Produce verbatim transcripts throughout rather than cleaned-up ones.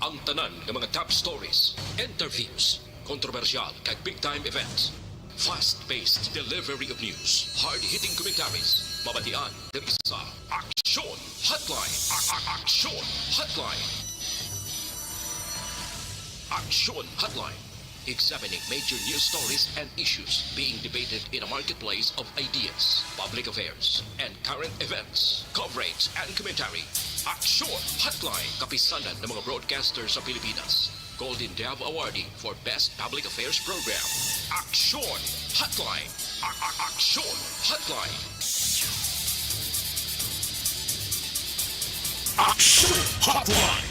Ang tanan nga mga top stories, interviews, kontrobersyal kag big time events. Fast-paced delivery of news, hard-hitting commentaries, mabatian diri sa Aksyon Hotline. A- a- Aksyon Hotline. Aksyon Hotline. Examining major news stories and issues being debated in a marketplace of ideas, public affairs, and current events. Coverage and commentary. Aksyon Hotline. Kapisanan ng mga broadcaster sa Pilipinas. Golden Dove Awardee for Best Public Affairs Program. Aksyon Hotline. A- a- Aksyon Hotline. Aksyon Hotline.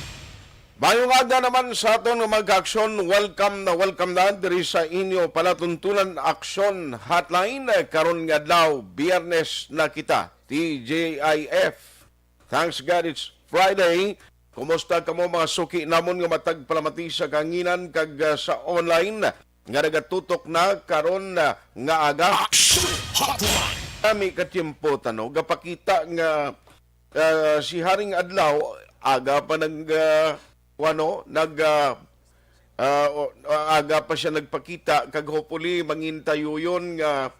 Mayong aga naman sa aton nga mga aksyon. Welcome na welcome na diri sa inyo palatuntunan Aksyon Hotline. Karon nga adlaw, Biyernes na kita, T G I F. Thanks God it's Friday. Kumusta kamo mga suki namon nga matag palamati sa kanginan kag, ah, sa online nga nagatutok na karon, ah, nga aga? Action Hotline. Kami ka tiyempo tano gapakita nga, ah, si Haring Adlaw aga pa nag, ah, ano, nag, ah, ah, o, ah, aga pa siya nagpakita, kag hopefully mangin tayuyon nga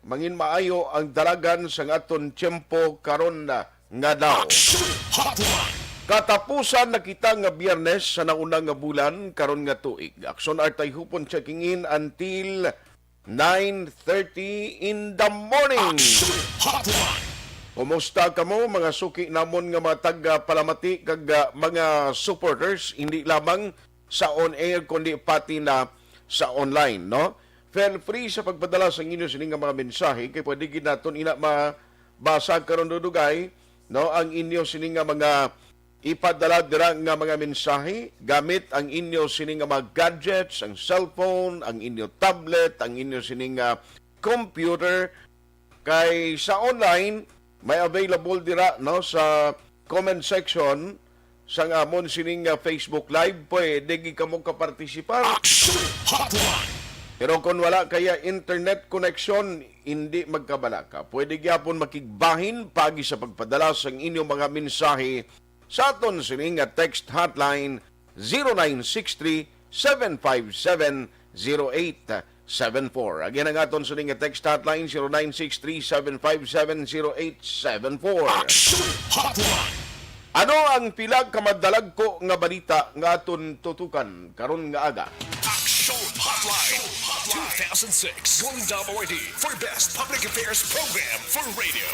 mangin maayo ang dalagan sang aton tiyempo karon na nga daw. Action Hotline. Katapusan na kita nga Biyernes sa nauna nga bulan karon nga tuig. Aksyon Artay Hupon checking in until nine thirty in the morning. Action Hotline. Kumusta kamo, mga suki namon nga mga taga-palamati kag, ah, mga supporters, hindi lamang sa on-air, kundi pati na sa online, no? Feel free sa pagpadala sa inyo sini nga mga mensahe, kay pwede gid naton ina mabasa karon, dudugay, no, ang inyo sini nga mga ipadala dira nga mga mensahe gamit ang inyo sini nga mga gadgets, ang cellphone, ang inyo tablet, ang inyo sini nga computer. Kay sa online, may available dira, no, sa comment section sang amon sining, ah, Facebook Live, pwede gid kamo kapartisipar. Action Hotline. Pero kung wala kaya internet connection, hindi magkabalaka. Pwede gyapon makigbahin pagi sa pagpadala sang inyong mga mensahe sa aton sini nga text hotline, zero nine six three, seven five seven, zero eight seven four. Again, ang aton sini nga text hotline, zero nine six three, seven five seven, zero eight seven four. Action Hotline. Ano ang pila ka madalagko nga balita nga aton tutukan karon nga aga? Action Hotline. Two thousand six Golden Dove Awardee for Best Public Affairs Program for Radio.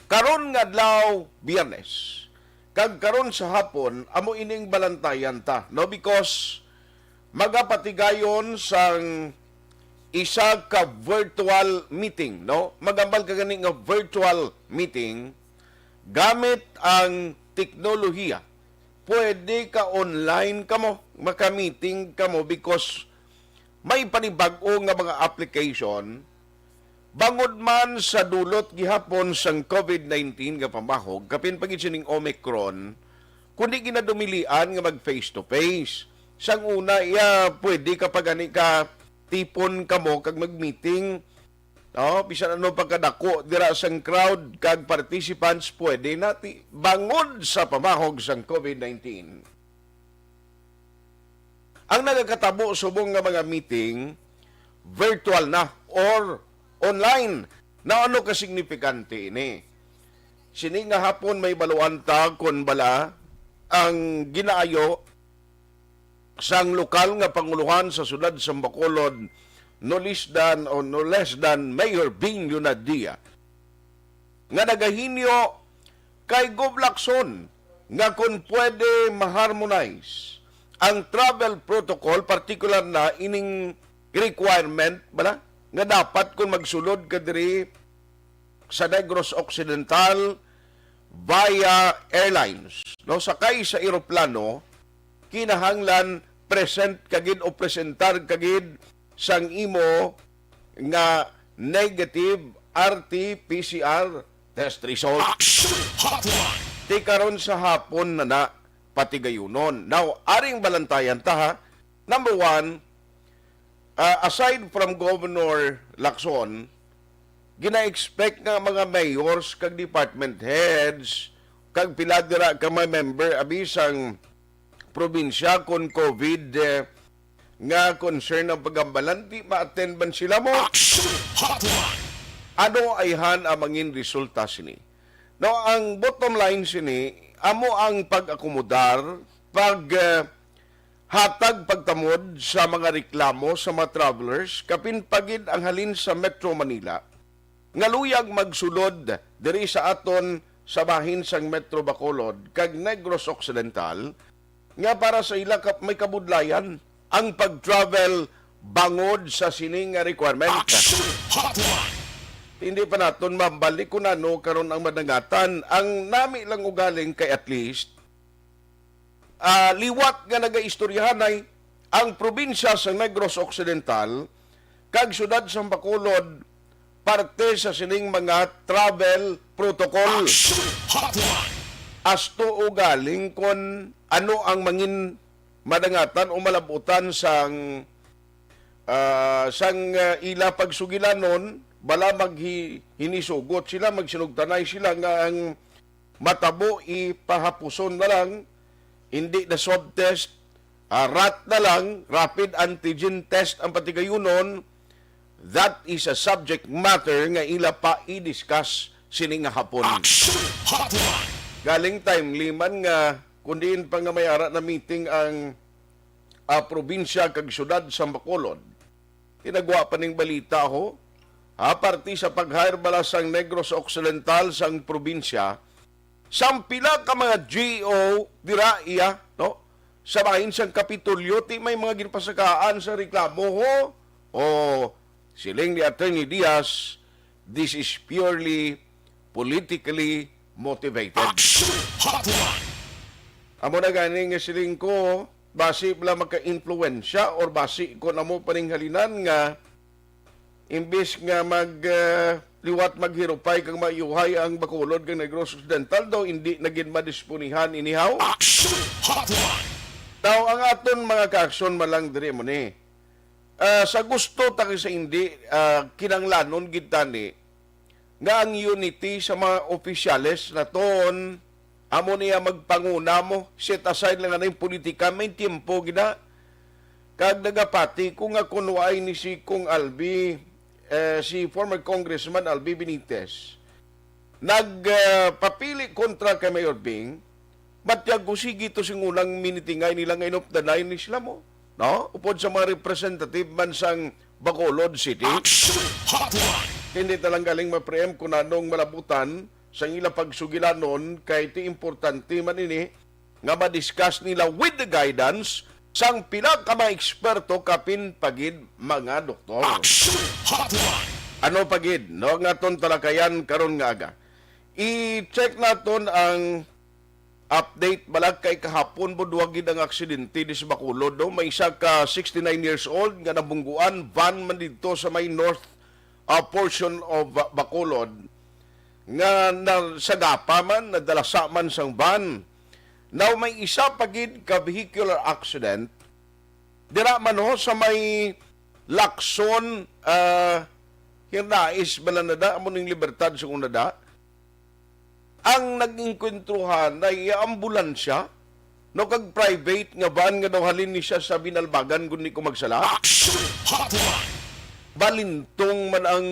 Karon nga adlaw, Biyernes, kag karon sa hapon, amo ining balantayan ta, no? Because magapatigayon sang isa ka virtual meeting, no? Magambal ka gani nga virtual meeting gamit ang teknolohiya. Pwede ka online kamo, maka-meeting kamo because may panibag-o nga mga application, bangod man sa dulot gihapon sang COVID nineteen nga pamahog, kapin pa gid sining Omicron, kundi ginadumilian nga mag face to face. Sang una, iya, pwede ka pa gani ka tipon kamo kag mag-meeting, no? Bisan ano pa kadako dira sang crowd kag participants, pwede na ti-, bangod sa pamahog sang COVID nineteen. Ang nagakatabo subong nga mga meeting, virtual na or online. Na ano ka signifikante ini? Sini nga hapon may baluan ta kon bala ang ginaayo sang lokal nga pangulohan sa siyudad sa Bacolod, no less than o no less than Mayor Bing Leonadia, nga nagahinyo kay Gov Lacson nga kon pwede ma-harmonize ang travel protocol, partikular na ining requirement bala nga dapat kon magsulod ka diri sa Negros Occidental via airlines, no, sakay sa eroplano, kinahanglan present ka gid o presentar ka gid sang imo nga negative R T P C R test result. Action Hotline. Ti karon sa hapon na na patigayunon. Now, aring balantayan ta, ha. Number one, ah, aside from Governor Lacson, gina-expect nga mga mayors kag department heads kag pila dira ka mga member abi sang probinsya kon COVID, eh, nga concern ang pag-ambalan, di ma-attend man sila mo. Action Hotline! Ano ayhan ang mangin resulta sini? No, ang bottom line sini, amo ang pag-akomodar, pag, eh, hatag pagtamod sa mga reklamo sa mga travelers, kapin pa gid ang halin sa Metro Manila, nga luyag magsulod diri sa aton sa bahin sang Metro Bacolod kag Negros Occidental, nga para sa ila ka, may kabudlayan ang pag-travel bangod sa sini nga requirement. Action Hotline! Hindi pa naton mabalik kung ano karon ang madangatan. Ang nami lang ugaling kay at least, ah, liwat nga nagaistoryahanay ang probinsya sa Negros Occidental kag siyudad sa Bacolod parte sa sining mga travel protocol. Action Hotline! Asto ugaling kon ano ang mangin madangatan o malabutan sang, ah, sang, ah, ila pagsugilanon, bala maghi-, hinisugot sila, magsinugtanay sila nga ang matabo ipahapuson na lang, hindi na swab test, ah, rat na lang, rapid antigen test ang patigayunon. That is a subject matter nga ila pa i-discuss sini nga hapon. Action Hotline! Galing timely man nga kung diin pa nga may ara na meeting ang, ah, probinsya kag syudad sa Bacolod. Tinagwa pa ning balita ho. Ha, parte sa pag-hire bala sang Negros Occidental sang probinsya, sang pila ka mga G O dira iya, no? Sa bahin sang Kapitolyo, ti may mga ginpasakaan sa reklamo ho. O, siling ni Attorney Diaz, this is purely politically motivated. Action Hotline! Amo na gani nga siling ko, basi bala maka-influensya or basi ko na mo paninghalinan nga imbis nga mag, ah, liwat maghirupay kag maayuhay ang Bacolod kag Negros Occidental, daw hindi na gid madisponihan inihaw. Action Hotline! Daw ang aton mga ka-aksyon malang diri mo ni. Ah, sa gusto ta kay sa hindi, ah, kinanglanon gid tani nga ang unity sa mga opisyales naton amo niya magpanguna mo, set aside lang anay politika, may tiempo gid na. Kag nagapati ko nga kun waay ni si Kong Albi, eh, si former Congressman Albi Benitez, nag, ah, papili kontra kay Mayor Bing, batyag ko, sige to sing unang minitingay nila nga inupdanay ni sila mo, no? Upod sa mga representative man sang Bacolod City. Action Hotline! Hindi ta lang galing ma-preempt kung anong malabutan sang ila pagsugilanon, kay ti importante man ini nga ma-discuss nila with the guidance sang pila ka mga eksperto, kapin pa gid mga doktor. Action Hotline! Ano pa gid, no, nga aton talakayan karon nga aga? I-check naton ang update, balag kay kahapon mo duwa gid ang aksidente di sa Bacolod, no? May isa ka sixty-nine years old nga nabungguan, van man didto sa may north, ah, portion of, ah, Bacolod, nga nasagapa man, nadalasa man sang van. Now, may isa pa gid ka vehicular accident dira man ho sa may Lacson, ah, Hirnais, Balanada, amo ning Libertad sa Unada. Ang nag-engkwentruhan ay ambulansya, no, kag private nga van nga daw halin ni siya sa Binalbagan, kung di ko magsala. Action Hotline! Balintong man ang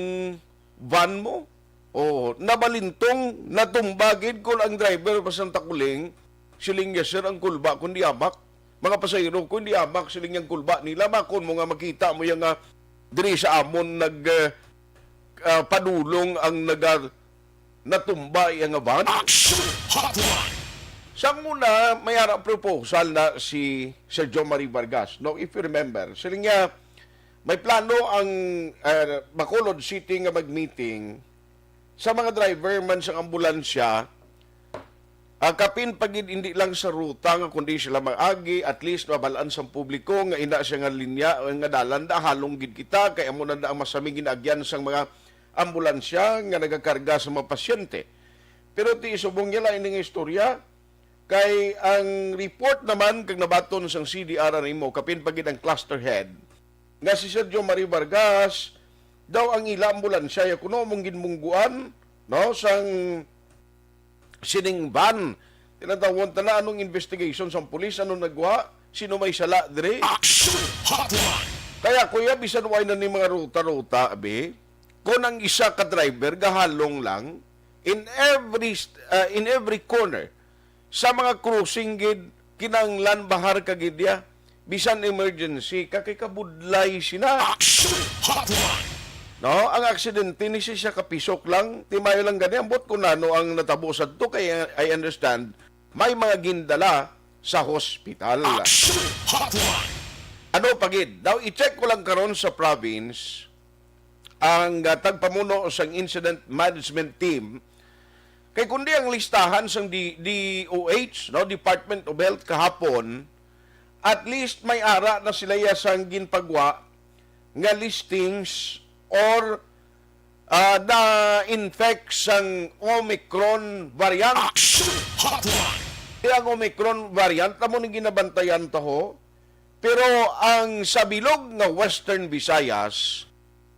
van mo. Oh, nabalintong, natumba gid, kung ang driver pa sang takuling, siling niya, "Sir, ang kulba kundi amak." Mga pasahero, kundi amak, siling niyang kulba nila, makon mo nga makita mo yang, ah, diri sa amon nag, eh, ah, padulong ang naga-, natumba iya nga van. Action Hotline! Sa una, may ara proposal na si Sir John Marie Vargas. No, if you remember, siling niya, may plano ang, eh, Bacolod City nga mag-meeting sa mga driver man sang ambulansya, ah, kapin pa gid hindi lang sa ruta nga kundi sila mag-agi, at least mabal-an sang publiko nga ina siya nga linya, nga dalan da, halong gid kita, kay amo na da ang masami ginaagyan sang mga ambulansya nga nagakarga sa mga pasyente. Pero ti subong niya lang ini nga istorya, kay ang report naman kag nabaton sang C D R R M O, kapin pa gid ang cluster head, nga si Sergio Marie Vargas, daw ang ila ambulansya ya kuno mong ginmungguan, no, sang sining van Tinatawon ta na anong investigation sang pulis, ano nagwa, sino may sala diri. Action Hotline! Kaya, kuya, bisan way na ni mga ruta-ruta, abi, kung ang isa ka driver gahalong lang, in every st- ah, in every corner, sa mga crossing gid, kinahanglan bahar ka gid ya. Bisan emergency ka, kay kabudlay sina. Action Hotline! No, ang aksidente ni siya kapisok lang, timayo lang gani, ambot kung ano ang natabo sa to, kay I understand, may mga gindala sa hospital. Action Hotline! Ano pa gid? Daw i-check ko lang karon sa province ang, ah, tagpamuno sang incident management team, kay kundi ang listahan sang D- DOH, no, Department of Health kahapon, at least may ara na sila ya sang ginpagwa nga listings or, ah, na-infect sang Omicron variant. Action Hotline! Ang Omicron variant, amo ni ginabantayan ta ho. Pero ang sa bilog nga Western Visayas,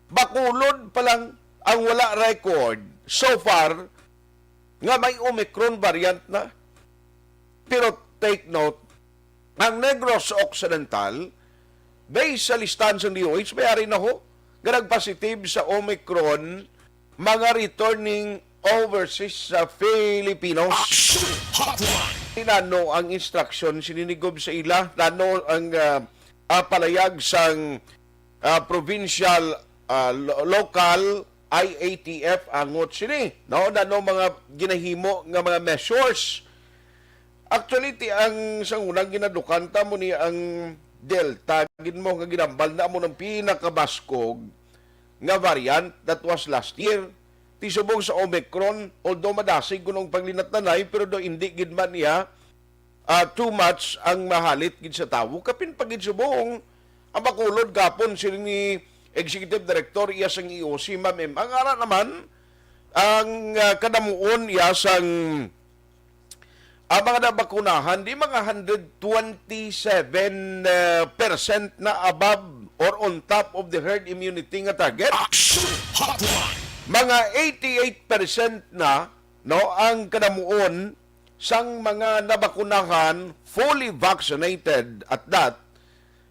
Bacolod pa lang ang wala record so far nga may Omicron variant na. Pero take note, ang Negros Occidental, based sa listahan sang DOH, may ari na ho nga nagpositive sa Omicron mga returning overseas sa Filipinos. Action Hotline! Nano ang instruction sini ni Gob sa ila? Nano ang, ah, ah, palayag sang, ah, provincial, ah, lo- local I A T F angot sini, no? Nano mga ginahimo nga mga measures? Actually, ti ang sang unang ginadukan ta mo ni ang Delta gid mo nga ginambal na mo ng pinakabaskog nga variant that was last year. Ti subong sa Omicron, although madasig kuno ang paglinatnanay, pero do hindi gid man iya, ah, too much ang mahalit gid sa tawo. Kapin pa gid subong ang Bacolod kapon, siling ni Executive Director iya sang E O C, Ma'am M. Ang ara naman, ang, ah, kadamuon iya sang ang mga nabakunahan, di mga hundred twenty-seven, uh, percent na above or on top of the herd immunity nga target. Action Hotline! Mga eighty-eight percent na, no, ang kadamuon sang mga nabakunahan, fully vaccinated at that,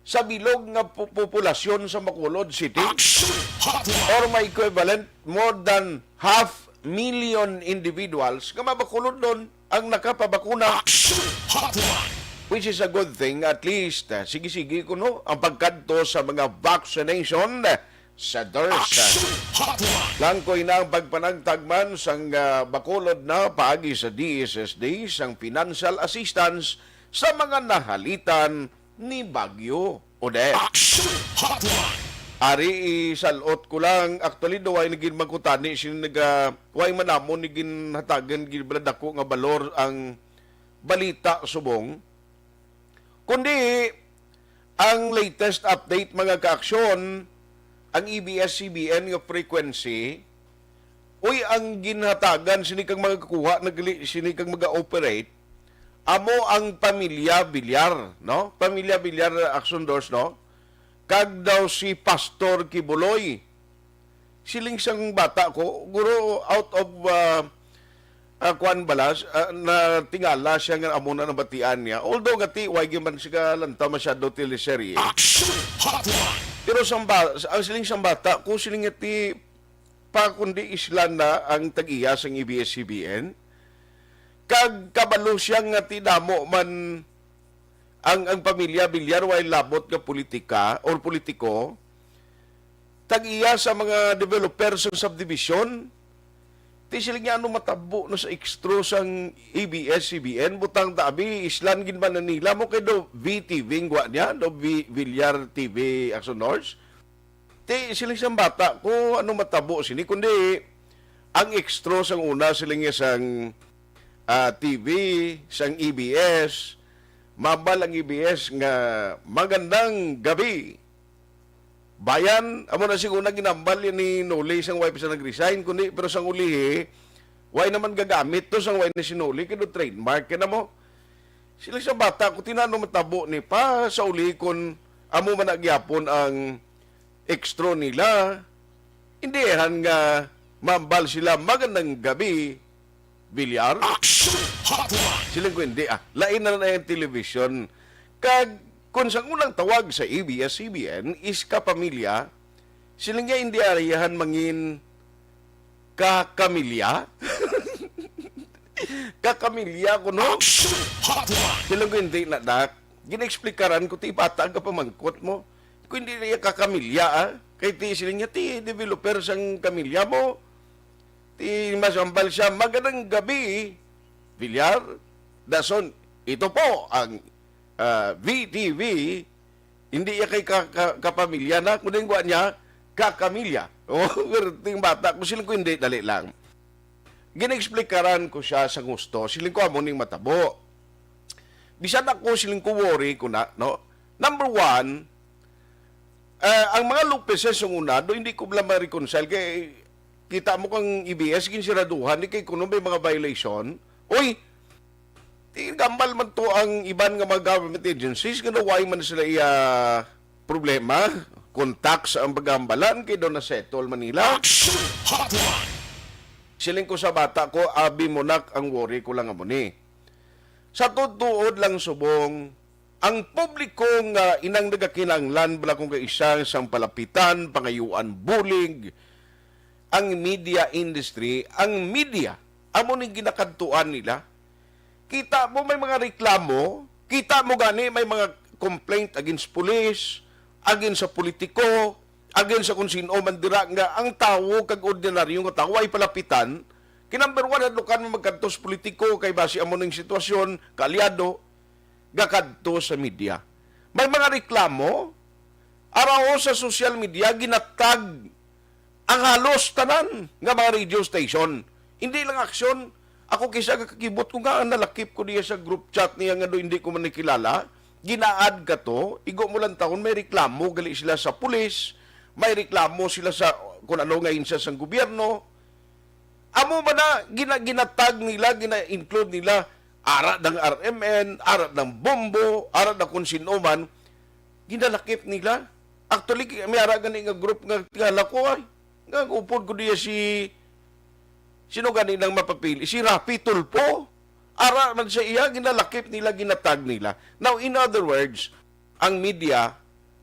sa bilog nga pu- populasyon sa Bacolod City, Action Hotline! Or may equivalent, more than half million individuals nga mabakulodon ang nakapabakuna. Action Hotline! Which is a good thing, at least, ah, sige-sige kuno ang pagkadto sa mga vaccination centers. Action Hotline! Langkoy na ang pagpanagtag man sang, ah, Bacolod na paagi sa D S S D sang financial assistance sa mga nahalitan ni Bagyo Odette. Action Hotline! Ari, isalot ko lang, actually, do, way na gid magkutani sini naga, way man namon ni ginhatagan gid bala dako nga balor ang balita subong. Kundi, ang latest update, mga kaaksyon, ang A B S C B N nga frequency, uy, ang ginhatagan sini kang mga kuha, nagli sini kang mag-operate, amo ang pamilya Villar, no? Pamilya Villar, Action Doors, no? Kag daw si Pastor Kibuloy. Siling sang bata ko, guro, out of, ah, ah, kuan bala, ah, natingala siya nga amo na nabatian niya. Although nga ti, way gyud man siya lanta masyado teleserye. Action Hotline! Pero sang ba, ang siling sang bata ko, siling nga ti, pa kundi isla na ang tag-iya sang A B S C B N. Kag kabalo siya nga ti damo man ang, ang pamilya Villar way labot nga politika or politiko, tag-iya sa mga developer sa subdivision. Ti sila niya, ano matabo na sa extro sang A B S C B N? Butang ta, abi, islan gid man na nila mo kay do V T V ang gwa niya, do V-, Villar T V Action North. Ti sila sang bata ko, ano matabo sini, kundi ang extro sang una sila niya sang, ah, T V, sang A B S, mabal ang A B S nga, "Magandang gabi, bayan." Amo na siguro na ginambal yan ni Noli sang wife sa nag-resign, kundi, pero sang ulihi, way naman gagamit to sang way ni si Noli, kay do trademark, kaya na mo. Sila sa bata ko, tinano matabo ni pa sa uli kon amo man na gyapon ang extro nila. Hindi han nga mambal sila, "Magandang gabi, Villar? Action Hotline! Siling ko, "Hindi, ah. Lain na na yung television." Kag kung sa unang tawag sa A B S C B N is kapamilya, siling niya, "Hindi arihan mangin kakamilya?" Kakamilya ko, no? Action Hotline! Siling ko, "Hindi na, Dak. Gina-explikaran ko, ti bata ka pamangkot mo. Kung hindi na iya kakamilya, ah. Kay ti, siling niya, ti developer sang kamilya mo. Ti mas ambal siya, magandang gabi, Villar. Dason, ito po ang, ah, V T V. Hindi iya kay ka, ka, kapamilya na, kundi ang niya, kakamilya." Oh, pero ting bata ko, siling ko, "Hindi, dali lang." Gina-explikaran ko siya sa gusto, siling ko, "Amo ning matabo." Bisan ako, siling ko, worry ko na, no? Number one, ah, ang mga Lopezes yung una, do hindi ko lang ma-reconcile kay kita mo kang A B S, ginsiraduhan ni kay kuno may mga violation. Uy, ti gambal man to ang iban nga mga government agencies, nga why man sila iya problema, contacts ang pagambalan kay do na-settle Manila. Action Hotline! Siling ko sa bata ko, "Abi mo, nak, ang worry ko lang amo ni. Sa tuod-tuod lang subong, ang publiko nga inang nagakinahanglan bala kung kaisa sang palapitan, pangayuan bulig, ang media industry, ang media, amo ning ginakadtuan nila. Kita mo may mga reklamo, kita mo gani may mga complaint against police, against sa politiko, against sa kung sino man dira nga ang tawo kag ordinaryo nga tawo ay palapitan, kinumber one, hadlukan mo magkadto sa politiko kay basi amo ning sitwasyon, kaalyado, gakadto sa media. May mga reklamo, araw sa social media, ginatag ang halos tanan nga mga radio station. Hindi lang aksyon. Ako kisa kakibot ko nga nalakip ko diya sa group chat niya nga do hindi ko man nakilala. Ginaad ka to, igo mo lang taon, may reklamo gali sila sa pulis, may reklamo sila sa kung ano nga ahensya sang gobyerno. Amo ba na gina-, ginatag nila, gina-include nila, ara ng R M N, ara ng Bombo, ara na kung sino man, ginalakip nila. Actually, may ara gani nga group nga tingala ko ay, nga upod ko diya si, sino gani nang mapapili? Si Raffy Tulfo. Ara man sa iya, ginalakip nila, ginatag nila. Now, in other words, ang media,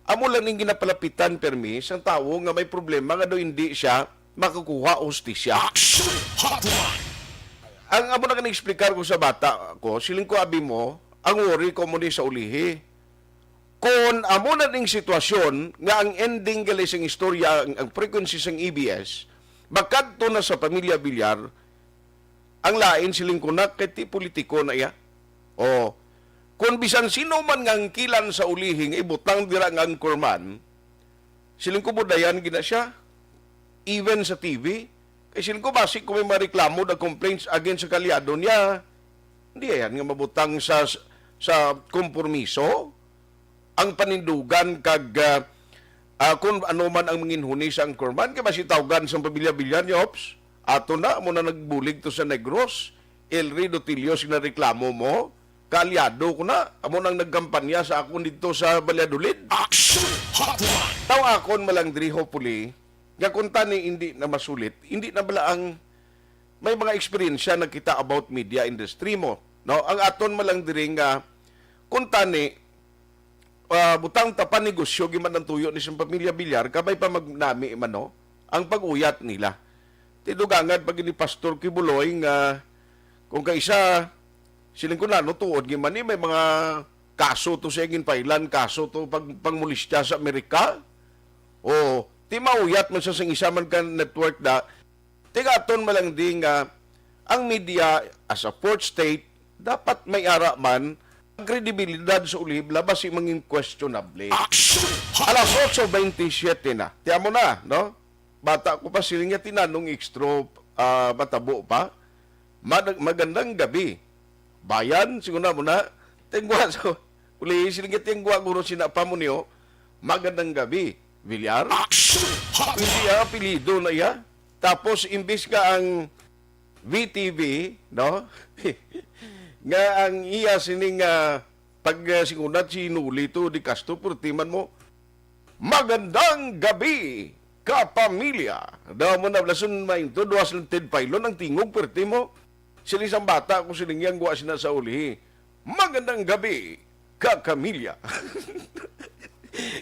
amo lang ning ginapalapitan permi sang tawo nga may problema nga daw hindi siya makakuha og hustisya. Action Hotline! Ang amo na gani explicar ko sa bata ko, siling ko, "Abi mo, ang worry ko mo ni sa ulihi. Kung amo na ning sitwasyon nga ang ending gali sang istorya, ang, ang frequency sang A B S, makadto na sa pamilya Villar, ang lain," siling ko, "na kay ti politiko na iya." O, kung bisan sino man nga angkilan sa ulihi nga ibutang dira nga anchorman, siling ko, budayan gina siya, even sa T V. Kay siling ko, basi kung may mga reklamo na complaints against sa kaalyado niya, hindi yan nga mabutang sa, sa kompromiso ang panindugan kag, ah, ah, kung ano man ang manginhuni sa anchorman, kay basi tawgan sa pamilya Villar niya, "Ops, ato na, amo na nagbulig to sa Negros, Elry Dotillo, sinareklamo mo, kaalyado ko na, amo nang nagkampanya sa akon didto sa Valladolid." Action Hotline! Taw akon malang diri, hopefully, nga kung tani hindi na masulit, hindi na bala ang may mga eksperyensya na kita about media industry mo, no? Ang aton malang diri nga kung tani, ah, butang ta pa negosyo, giman ang tuyo ni sa pamilya Villar, kabay pa magnami man, no? Ang pag-uyat nila. Ti dugangan pa gini Pastor Kibuloy nga kung kaisa, siling ko na, no, tuod giman ni may mga kaso to sa ginpailan, kaso to pag, pangmolestya sa Amerika. O, ti mauyat man sa sing isa man ka network da, tigaton man lang di nga ang media as a fourth state, dapat may ara man ang kredibilidad sa ulib, labas si mangin questionable. Action! Alas otso bentisiete na. Tiyan mo na, no? Bata ko pa, siling niya, tinanong extra, ah, matabo pa. Mag-, magandang gabi. Bayan, siguro na mo na. Tengwa sa, uli, siling niya, tengwa, guro, sina pa mo niyo. Magandang gabi, Villar. Action! Hotline! Hindi, ah, apelido na iya. Tapos, imbis nga ang V T V, no? Nga ang iya sining, ah, pag, ah, singunat si Noli to, di Castro, purtiman mo, "Magandang gabi, kapamilya." Daw mo na, lason mainto, duwas lang Ted Pailon ang tingog, perte mo. Siling sang bata ko, siling niya, "Ang guwa sina sa ulihi." "Magandang gabi, kakamilya."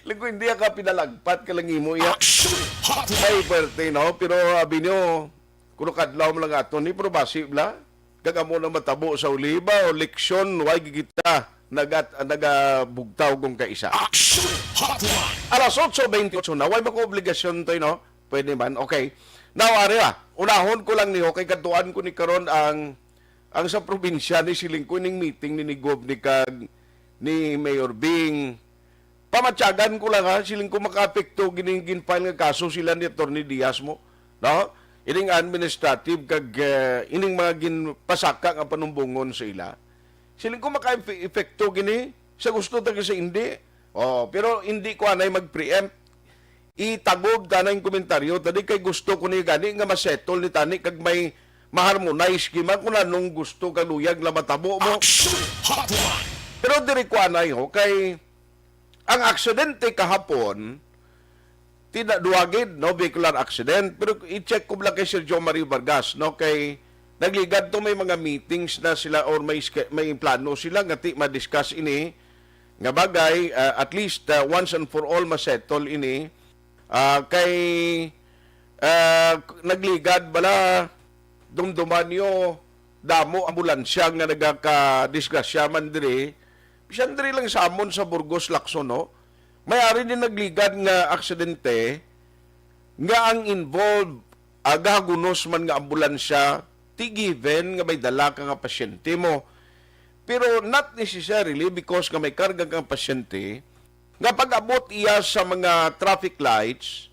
Lingkod, hindi ka pinalagpat ka lang imo iya. Action Hotline! Ay, pwerte, no? Pero abi nyo, kuno kadlaw mo lang ato ni, pero basi bla. Kag amo na matabo sa ulihi ba, o leksyon, why kita nagat-, nagabugtaw kung kaisa? Action Hotline! Alas otso bentiocho na, why ba ko obligasyon to, no? Pwede man, okay. Now, ari ah, unahon ko lang niyo, kay kadtuan ko ni karon ang, ang sa probinsya ni siling ko ning meeting ni, ni Gob ni kag ni Mayor Bing. Pamatyagan ko lang ha, siling ko makaapekto gining gin-file nga kaso sila ni Attorney Diaz mo, no? Ining administrative kag, eh, ining mga ginpasaka nga panumbongon sa ila. Siling ko maka-epekto gini sa gusto ta sa hindi. Oh, pero hindi ko anay mag-preempt. Itagob ta na yung komentaryo tadi kay gusto ko ni gani nga ma-settle ni tani kag may ma-harmonize gima kung anong gusto kag luyag na matabo mo. Action Hotline! Pero diri ko anay ho kay ang aksidente kahapon, tina-, duha gid, no, vehicular accident. Pero i-check ko lang kay Sir John Marie Vargas, no, kay nagligad to, may mga meetings na sila or may ske-, may plano sila nga ti ma-discuss ini nga bagay, ah, at least, ah, once and for all ma-settle ini. Ah, kay, ah, nagligad bala, dumduman nyo, damo ambulansya nga nagakadisgrasya man diri. Bisan diri lang sa amon sa Burgos, Lacson, no? May ari din nagligad nga aksidente nga ang involved, ah, gahagunos man nga ambulansya, ti given nga may dala ka nga pasyente mo. Pero not necessarily because nga may karga kang pasyente, nga pag-abot iya sa mga traffic lights,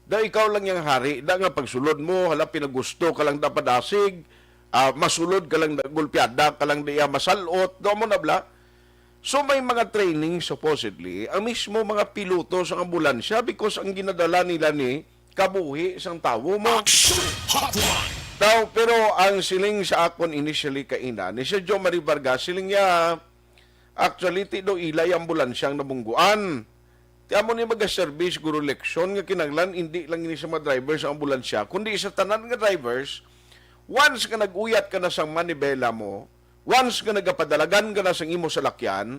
daw ikaw lang yang hari, da nga pagsulod mo, hala, pinagusto ka lang da padasig, ah, masulod ka lang da, gulpiada ka lang da iya, masalot, do mo na bla. So may mga training supposedly, ang mismo mga piloto sa ambulansya because ang ginadala nila ni kabuhi sang tawo mo. Action Hotline! Now, pero ang siling sa akon initially kaina, ni Sir Joe Marie Vargas, siling niya, actually, ti do ilay ambulansya ang nabungguan. Ti amo ni magaserbi siguro leksyon nga kinahanglan, hindi lang ini sa mga driver sa ambulansya, kundi sa tanan nga drivers, once nga nag-uyat ka na sang manibela mo, once nga nagapadalagan ka na sang imo salakyan,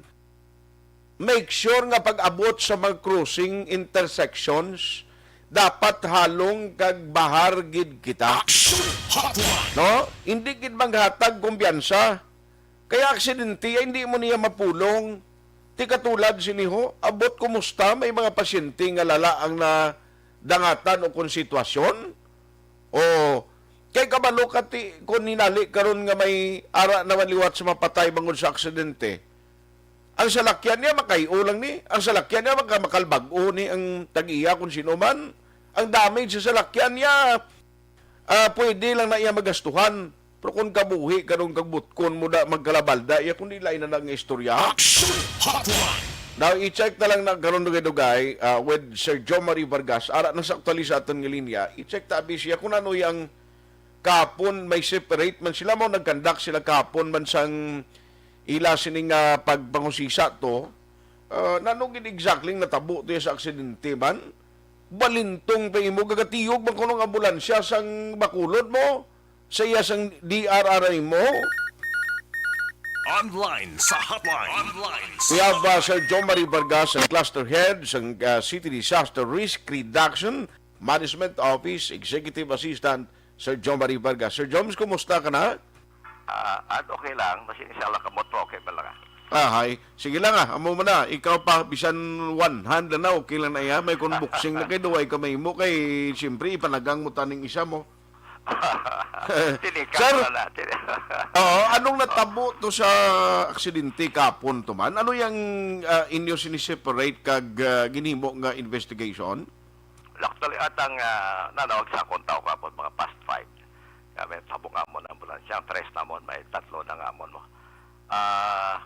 make sure nga pag-abot sa mga crossing intersections, dapat halong kag bahar gid kita. Action Hotline! No? Hindi gid maghatag kumpiyansa. Kaya aksidente, ay hindi mo niya mapulong. Ti katulad sini ho, abot kumusta may mga pasyente nga lala ang nadangatan o kon sitwasyon? O, kay kabalo ka ti, kung hinali karon nga may ara naman liwat sa mapatay bangod sa aksidente, ang salakyan niya makay-o lang ni, ang salakyan niya maka-, makalbag-o ni ang tag-iya kung sino man. Ang damage sa salakyan niya, ah, pwede lang na iya magastuhan. Pero kung kabuhi, kanong kagbutkon mo na magkalabalda, iya kung di lain na nga istorya. Action Hotline! Now, i-check na lang na karon dugay-dugay, ah, with Sir Jomari Vargas. Ara na sa aktualis sa aton nga linya, i-check ta abi siya kung ano yang kapon, may separate man sila, mo nagkandak sila kapon man sang ila sini nga pagpangusisa to. Ah, nano gid exactly nga natabo to sa aksidente man? Balintong pa imo, gagatiyog man kuno ang ambulansya sang Bacolod mo, sa iya sang D R R I mo. Online sa hotline. Online sa We have, uh, Sir Jomari Vargas, ang cluster head sang, uh, City Disaster Risk Reduction Management Office, Executive Assistant, Sir Jomari Vargas. Sir Joms, kumusta ka na? Ah, at okay lang. Basi inshallah kamot po, okay pa lang, ah. Ah, hay. Sige lang, ah. Amo man na. Ikaw pa, bisan one hand lang na, okay lang na iya. May kun boxing na kay duway ka mahimo kay, siyempre, ipanagang mo taning isa mo. Tinikas Sir, na na. Tini- Oo, anong natabo to sa aksidente kapon to man? Ano yang, ah, inyo sini-separate kag, ah, ginhimo nga investigation? Actually, atang, ah, nanawag sa akong tao kapon, mga past five. Kami, tabong amon ang ambulansya, ang tres namon, may tatlo na nga amon mo. Ah,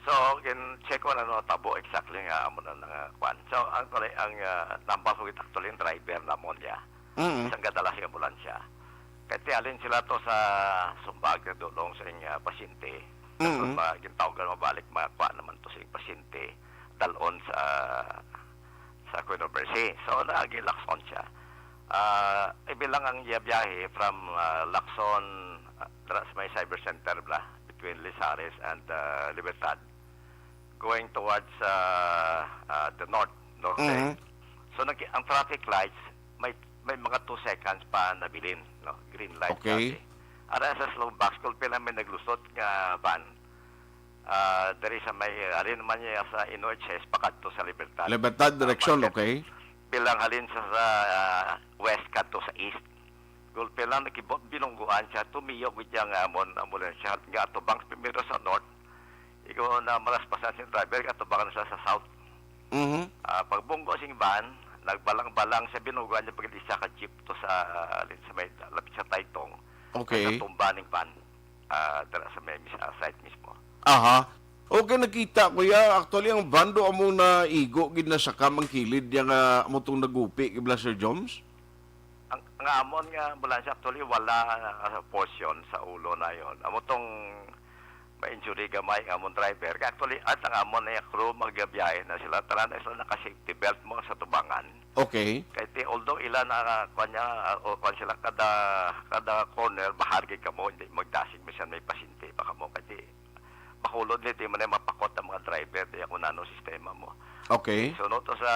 so, gin-check ko na, no, tabo exactly nga amon na nga kwan. So, ang, ang, ah, number ko, actually, yung driver namon niya. Mm. Isang gadala sa ambulansya. Kaya tialin sila to sa Sumbag, dulong sa inyong, ah, pasyente. Mm. Tapos, ma-, gintawag na mabalik, makakuha naman to sa inyong pasyente, dalon sa, sa Queen of Mercy. So, naagi Lacson siya. Ah, ibilang ang iya biyahe from, ah, Lacson, ah, dira sa may cyber center bla, between Lizares and, ah, Libertad, going towards, ah, ah, the north, north side. Mhm. So, nag-, ang traffic lights, may, may mga two seconds pa nabilin, no? Green light Okay. dati. Ara sa Slowbox, kung pila may naglusot nga van, ah, diri sa may, halin naman niya sa N O H S, pakadto sa Libertad. Libertad Ah, direction, market. Okay. Bilang halin sa, sa, ah, west kadto sa east. Gulpi lang nakibot, binungguan siya, tumiyo gud siya nga amon, ambulansya, nga atubang primero sa north. Ikaw na malaspasan sing driver, atubang na siya sa south. Mhm. Ah, pagbunggo sing van, nagbalang-balang siya, binungguan niya pag isa ka jeep to sa, ah, sa may, lapit sa Taytong. Okay. Natumba ning van, ah, dira sa may mis-, ah, site mismo. Aha. Okay, nakita ko ya. Actually, ang van do amo na igo gid na sa kamang kilid niya nga amo tong nagupi, kay Blaster Joms. Ang, ang amon nga ambulansya, actually, wala, ah, portion sa ulo na yon. Amo tong may injury gamay ang amon driver. Kaya actually, at ang amon na crew, magbiyahe na sila. Tanan na sila naka-safety belt mo sa tubangan. Okay. Kay ti, although ila na, kwan niya, ah, o kwan sila, kada, kada corner, bahar gid kamo, hindi magdasig, misan may pasyente pa kamo. Kay ti, makulod ni, di man na mapakot ang mga driver, di ako nano sistema mo. Okay. So, no, to sa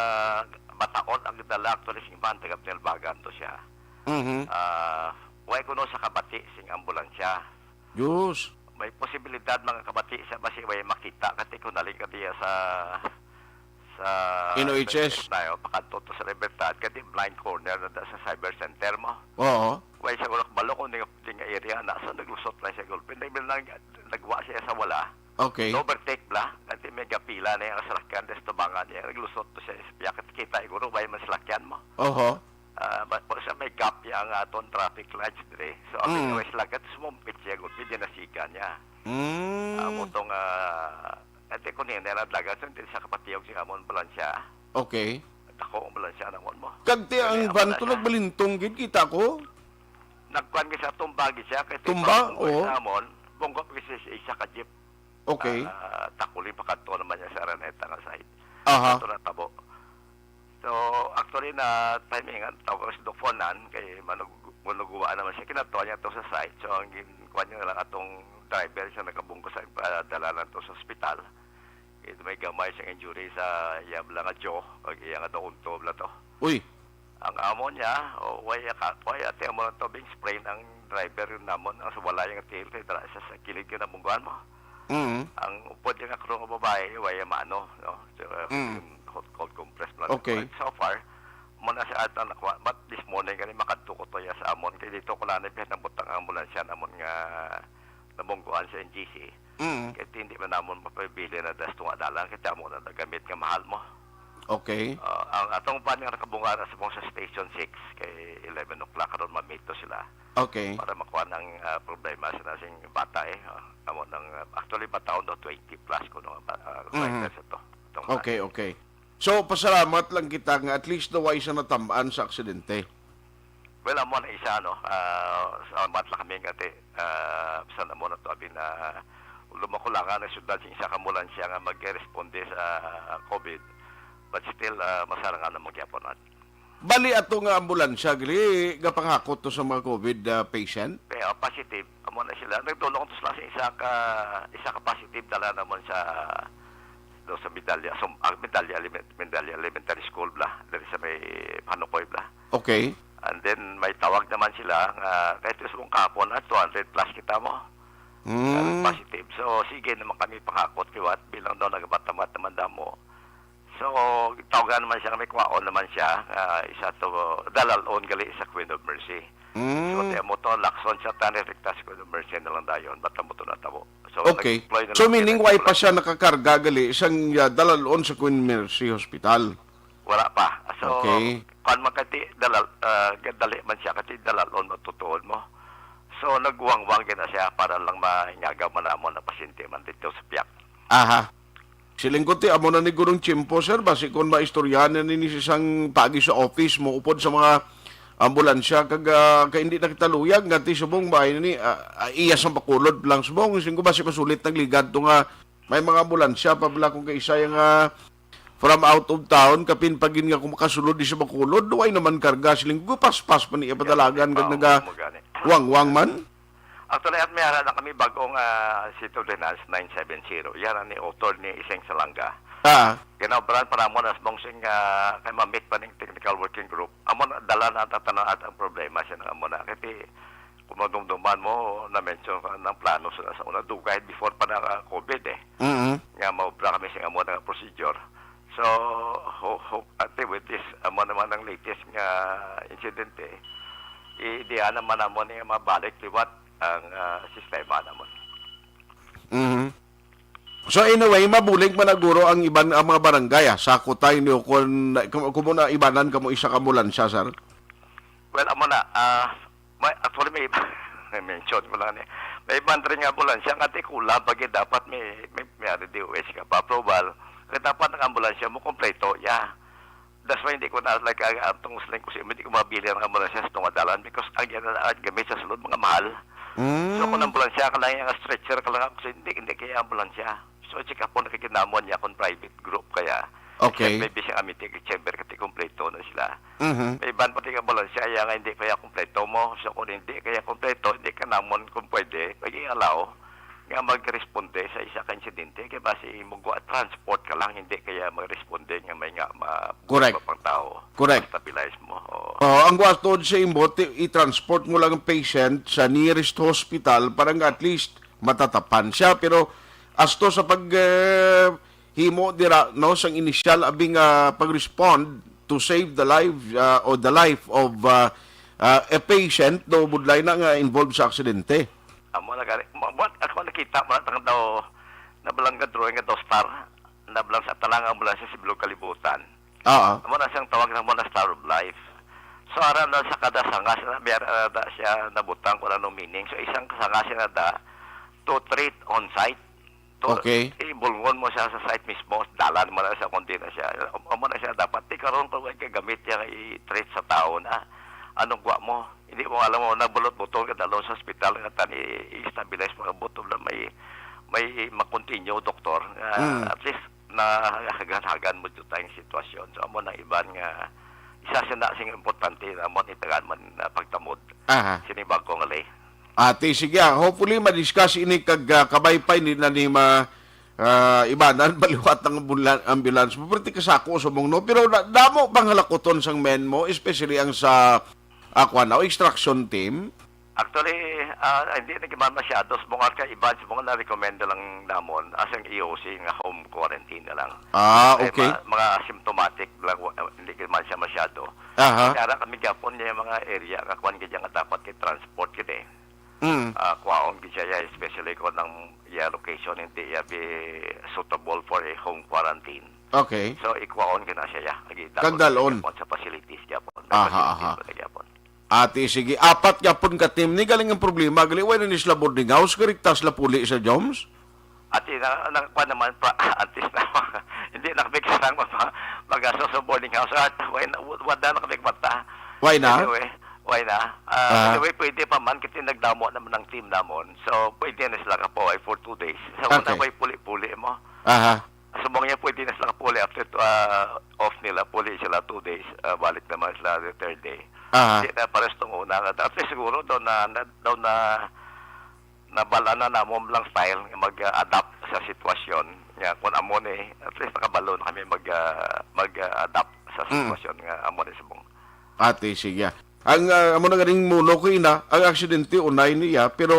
Bataon, ang dala, actually, sing van, taga Pinalbagan to siya. Mhm. Ah, way kuno sa kabati, sing ambulansya. Diyos. May posibilidad, mga kabati, sa basi way makita, kati kung naling ka diya sa, sa N O H S. Tayo, pakadto to sa Libertad, kati blind corner na da sa cyber center mo. Oo. Way sa ulak balo kung ding, ding area na sa naglusot lang siya gulpi. Nag-, nag-, nagwa siya sa wala. Okay. Overtake bla, kati may gapila na yung salakyan, des tubangan niya, naglusot to siya, siya kita, iguro, way man salakyan mo. Oho. Ah, ba, ba sa may gap ya ang aton traffic lights dire. So, ang Mm. West Lagat, sumampit siya, gud, dinasigan niya. Mm. Amo tong, ah, ate ko niya, nila dagat, so, hindi sa kapatiyog si amon ambulansya. Okay. Dako ang ambulansya namon mo. Kag ti ang Kani, van to ambulansya. Nagbalintong gid, kita ko. Nagkuan gid sa tumba gid siya, kay Tumba? Tumba, Oo. Sa amon, bungkot gid siya sa isa ka jeep. Okay. Ah, takuli pa kadto naman niya sa Araneta nga side. Aha. Ato na tabo. So, actually, na timingan, tawag si Doc Fonan, kay manug-, manuguan naman siya. Kinadto niya to sa site. So, ang gin-, kuwan niya lang atong driver siya nakabungko sa, ah, dala lang to sa ospital. Kay may gamay siyang injury sa iya lang nga jaw, kag iya nga daunto, bla to. Uy. Ang amo niya, o, way ka, way ate, amo lang to, bing sprain ang driver yun namon, ang sa wala yung tiil, kay dala sa, sa kilid ka na mungguan mo. Mm. Ang upod niya nga crew nga babae, way mano, no? So, uh, Mm. yung cold, cold compress lang. Okay. So far, mo na sa ata nakuha, but this morning, kani makadto ko to ya sa amon, kay dito ko lang na nabutang ang ambulansya namon nga nabungguan sa N G C. Mm. Kay hindi man namon mapabilin na das tunga dalan, kay amo na nagamit nga mahal mo. Okay. Ah, ang atong van nga nakabunga na sa, sa Station six, kay eleven o'clock karon mamito sila. Okay. Para makuha ang, ah, problema sa nasing bata eh. Ah, amo nang, ah, actually, bataon daw twenty plus kuno nga ba-, ah, Mhm. Rider sa to. Itong Okay, okay. So, pasalamat lang kita nga at least daw ay sa natamaan sa aksidente. Well, amo na isa, no? Ah, salamat lang kami nga ti-, ah, sa namo na to, abi na, lumakulangan ang syudad sa isa ka ambulansya nga mag-responde sa COVID. But still, ah, masarangan na magyapon, at Bali, ato nga ambulansya, gali, gapangakot to sa mga COVID, ah, patient? Kaya positive, amo na sila. Nagdulong to sila sa isa ka, isa ka positive, dala naman sa, do sa Medalya, sa, ah, Medalya Elemen-, Medalya Elementary School, bla, diri sa may Panukoy, bla. Okay. And then, may tawag naman sila nga, kahit sa mong kahapon, ah, two hundred plus kita mo. Mm. Ah, positive. So, sige naman kami pangakot, kiwat, bilang daw nagabatamat naman damo. So, tawagan naman siya, may kwaon naman siya, ah, isa to, dalalon gali sa Queen of Mercy. Mm. So, di mo to, lakson siya, tani, rekta sa Queen of Mercy na lang dayon, ba't mo to natabo? So, Okay. nag-deploy na So, lang meaning, sila, why pa siya nakakarga gali sang, ah, dalalon sa Queen Mercy Hospital? Wala pa. So, Okay. Kwan man kati, dalal, ah, dali man siya, kati dalalon matutuon mo. So, nagwangwang gina siya para lang maingagaw man namon na pasyente man dito sa piyak. Aha. Siling ko, ti, amo na ni gurong tiyempo, sir. Basi kung maistoryahan na ni, ni sisang pagi sa office mo, upod sa mga ambulansya, kag, ah, kay hindi na kita luyag, nga ti subong ba, ini, ah, ah, iya sa Bacolod lang subong. Siling ko, basi masulit nagligad to nga may mga ambulansya pa bala kung kaisa yung, ah, from out of town, kapin pagin nga kung makasulod di sa Bacolod, way naman karga, siling ko, paspas pa ni padalagan, kag naga wangwang man. Actually, at may ara na kami bagong, ah, City Ordinance nine seven zero. Yan ang ni-author ni Iseng Salanga. Ah. Ginaobran pa namon as mong sing, ah, kay mamit pa ning technical working group. Amo na, dala na ang tatanan at ang problema siya na amo na. Kasi kung madumduman mo, na-mention ko ng plano sa, sa una, dugay before pa na, ah, COVID eh. Mm-hmm. Nga maobra kami sa amo na procedure. So, ho-, ho-, ate, with this, amo naman ang latest nga insidente, i-, diyan naman namo ni mabalik liwat ang, ah, sistema namon. Mhm. So, anyway, mabulig man naguro ang iban, ang mga barangay, ah, sa Kutay niyo kung, kung, kung muna ibanan kamo isa ka ambulansya, sir? Well, amo na, ah, may, actually, may, may mention ko lang ni. May iban rin nga ambulansya nga di kulang pag dapat may, may, may ano, D O H ka pa approval. Kaya dapat ang ambulansya mo kompleto, yeah. That's why hindi ko na, like, ang, ang tungos lang ko sa imo, hindi ko mabili ang ambulansya sa tungod dalan because ang yan na ang gamit sa sulod, mga mahal. Mm. So, kung ambulansya ka lang, yung stretcher ka lang, ako, so, hindi, hindi kaya ambulansya. So, check up mo na kay kinamon niya kung private group kaya. Okay. Maybe siya amiti kay chamber, kati kompleto na sila. Mhm. May iban pati nga ambulansya, iya nga hindi kaya kompleto mo. So, kung hindi kaya kompleto, hindi ka namon kung pwede, pag-i-allow nga magresponde sa isa ka insidente, kay basi mo gwa-, transport ka lang, hindi kaya magresponde nga may nga ma-, Correct. ma-, pang tao. Correct. Ma-stabilize mo. Oo. Oh, ang gusto sa imo, ti-, i-transport mo lang ang patient sa nearest hospital para nga at least matatapan siya. Pero asto sa pag, eh, himo dira, no, sang initial abi nga pag-respond to save the life, ah, or the life of, ah, ah, a patient, no, budlay na nga involved sa aksidente. Amo na gani. Ma-, what, ako nakita mo na tang daw na balangga drawing nga Star, na balang sa tanang ambulansya sa bilog kalibutan. Oo. Amo na siyang tawag na mo na Star of Life. So, ara na sa kada sangas na may ara na siya nabutang kung ano meaning. So, isang sangas na da to treat on site. To, Okay. Ibulngon mo siya sa site mismo, dalan mo na siya, kundi na siya. Amo na siya, dapat di karon kung may kagamit niya, i-treat sa tao na. Anong gwa mo? Hindi mo alam mo, nabulot-butol ka dalo sa ospital nga tani i-stabilize mo, buto na may, may makontinue, doktor. Ah, Mm. At least, na hagan-hagan mo jud tayong sitwasyon. So, amo na iban nga, isa siya na sing importante na mo itagaan man na pagtamod. Aha. Sini bagong ali. Ate, sige, ah, hopefully ma-discuss ini kag, ah, kabay pa, hindi na ni ma-, ah, ibanan, baliwat ang ambula-, ambulance mo. Pero ti kasako sa mong, no? Pero na-, damo pang halakuton sang men mo, especially ang sa, ah, kuwan, o extraction team. Actually, ah, hindi na giman masyado sa mga ka iban sa mga na-recommend lang namon as ang E O C nga home quarantine na lang. Ah, Kay okay. ma-, mga asymptomatic lang, wa-, hindi man siya masyado. Aha. Kaya kami gyapon niya yung mga area nga kuwan gid nga dapat kay transport gid eh. Mm. Ah, kwaon gid siya, yeah, especially kung ang iya location hindi iya be suitable for a home quarantine. Okay. So, ikwaon gid na siya, yeah. Agi-, Kagdalon. Gyapon sa facilities gyapon. May Aha, facilities aha. pa na gyapon. Ate, sige. Apat gyapon ka team ni. Galing ang problema. Gali, wala ni sila boarding house. Kariktas la puli sa Joms? Ate, na, na, pa naman pa, at least na, hindi na kami kasang mag-, mag-aso sa boarding house. At why na, wala na kami mata. Why na? Anyway, why na? Ah, Ah. Anyway, pwede pa man kasi nagdamo naman ang team namon. So, pwede na sila kapoy for two days. Sa una, Okay. way puli-puli mo. Aha. Subong niya, pwede na sila kapuli after, ah, off nila. Puli sila two days, ah, balik naman sila the third day. Aha. Di na pares tong una. At least siguro daw na, na, daw na, nabala na namon lang style nga mag-adapt sa sitwasyon. Nga, kung amo ni, at least nakabalo na kami mag, ah, mag-adapt sa Mm. sitwasyon nga amo ni subong. Ate, sige. Ang, ah, amo na ganing muno ko ina, ang aksidente unay niya, pero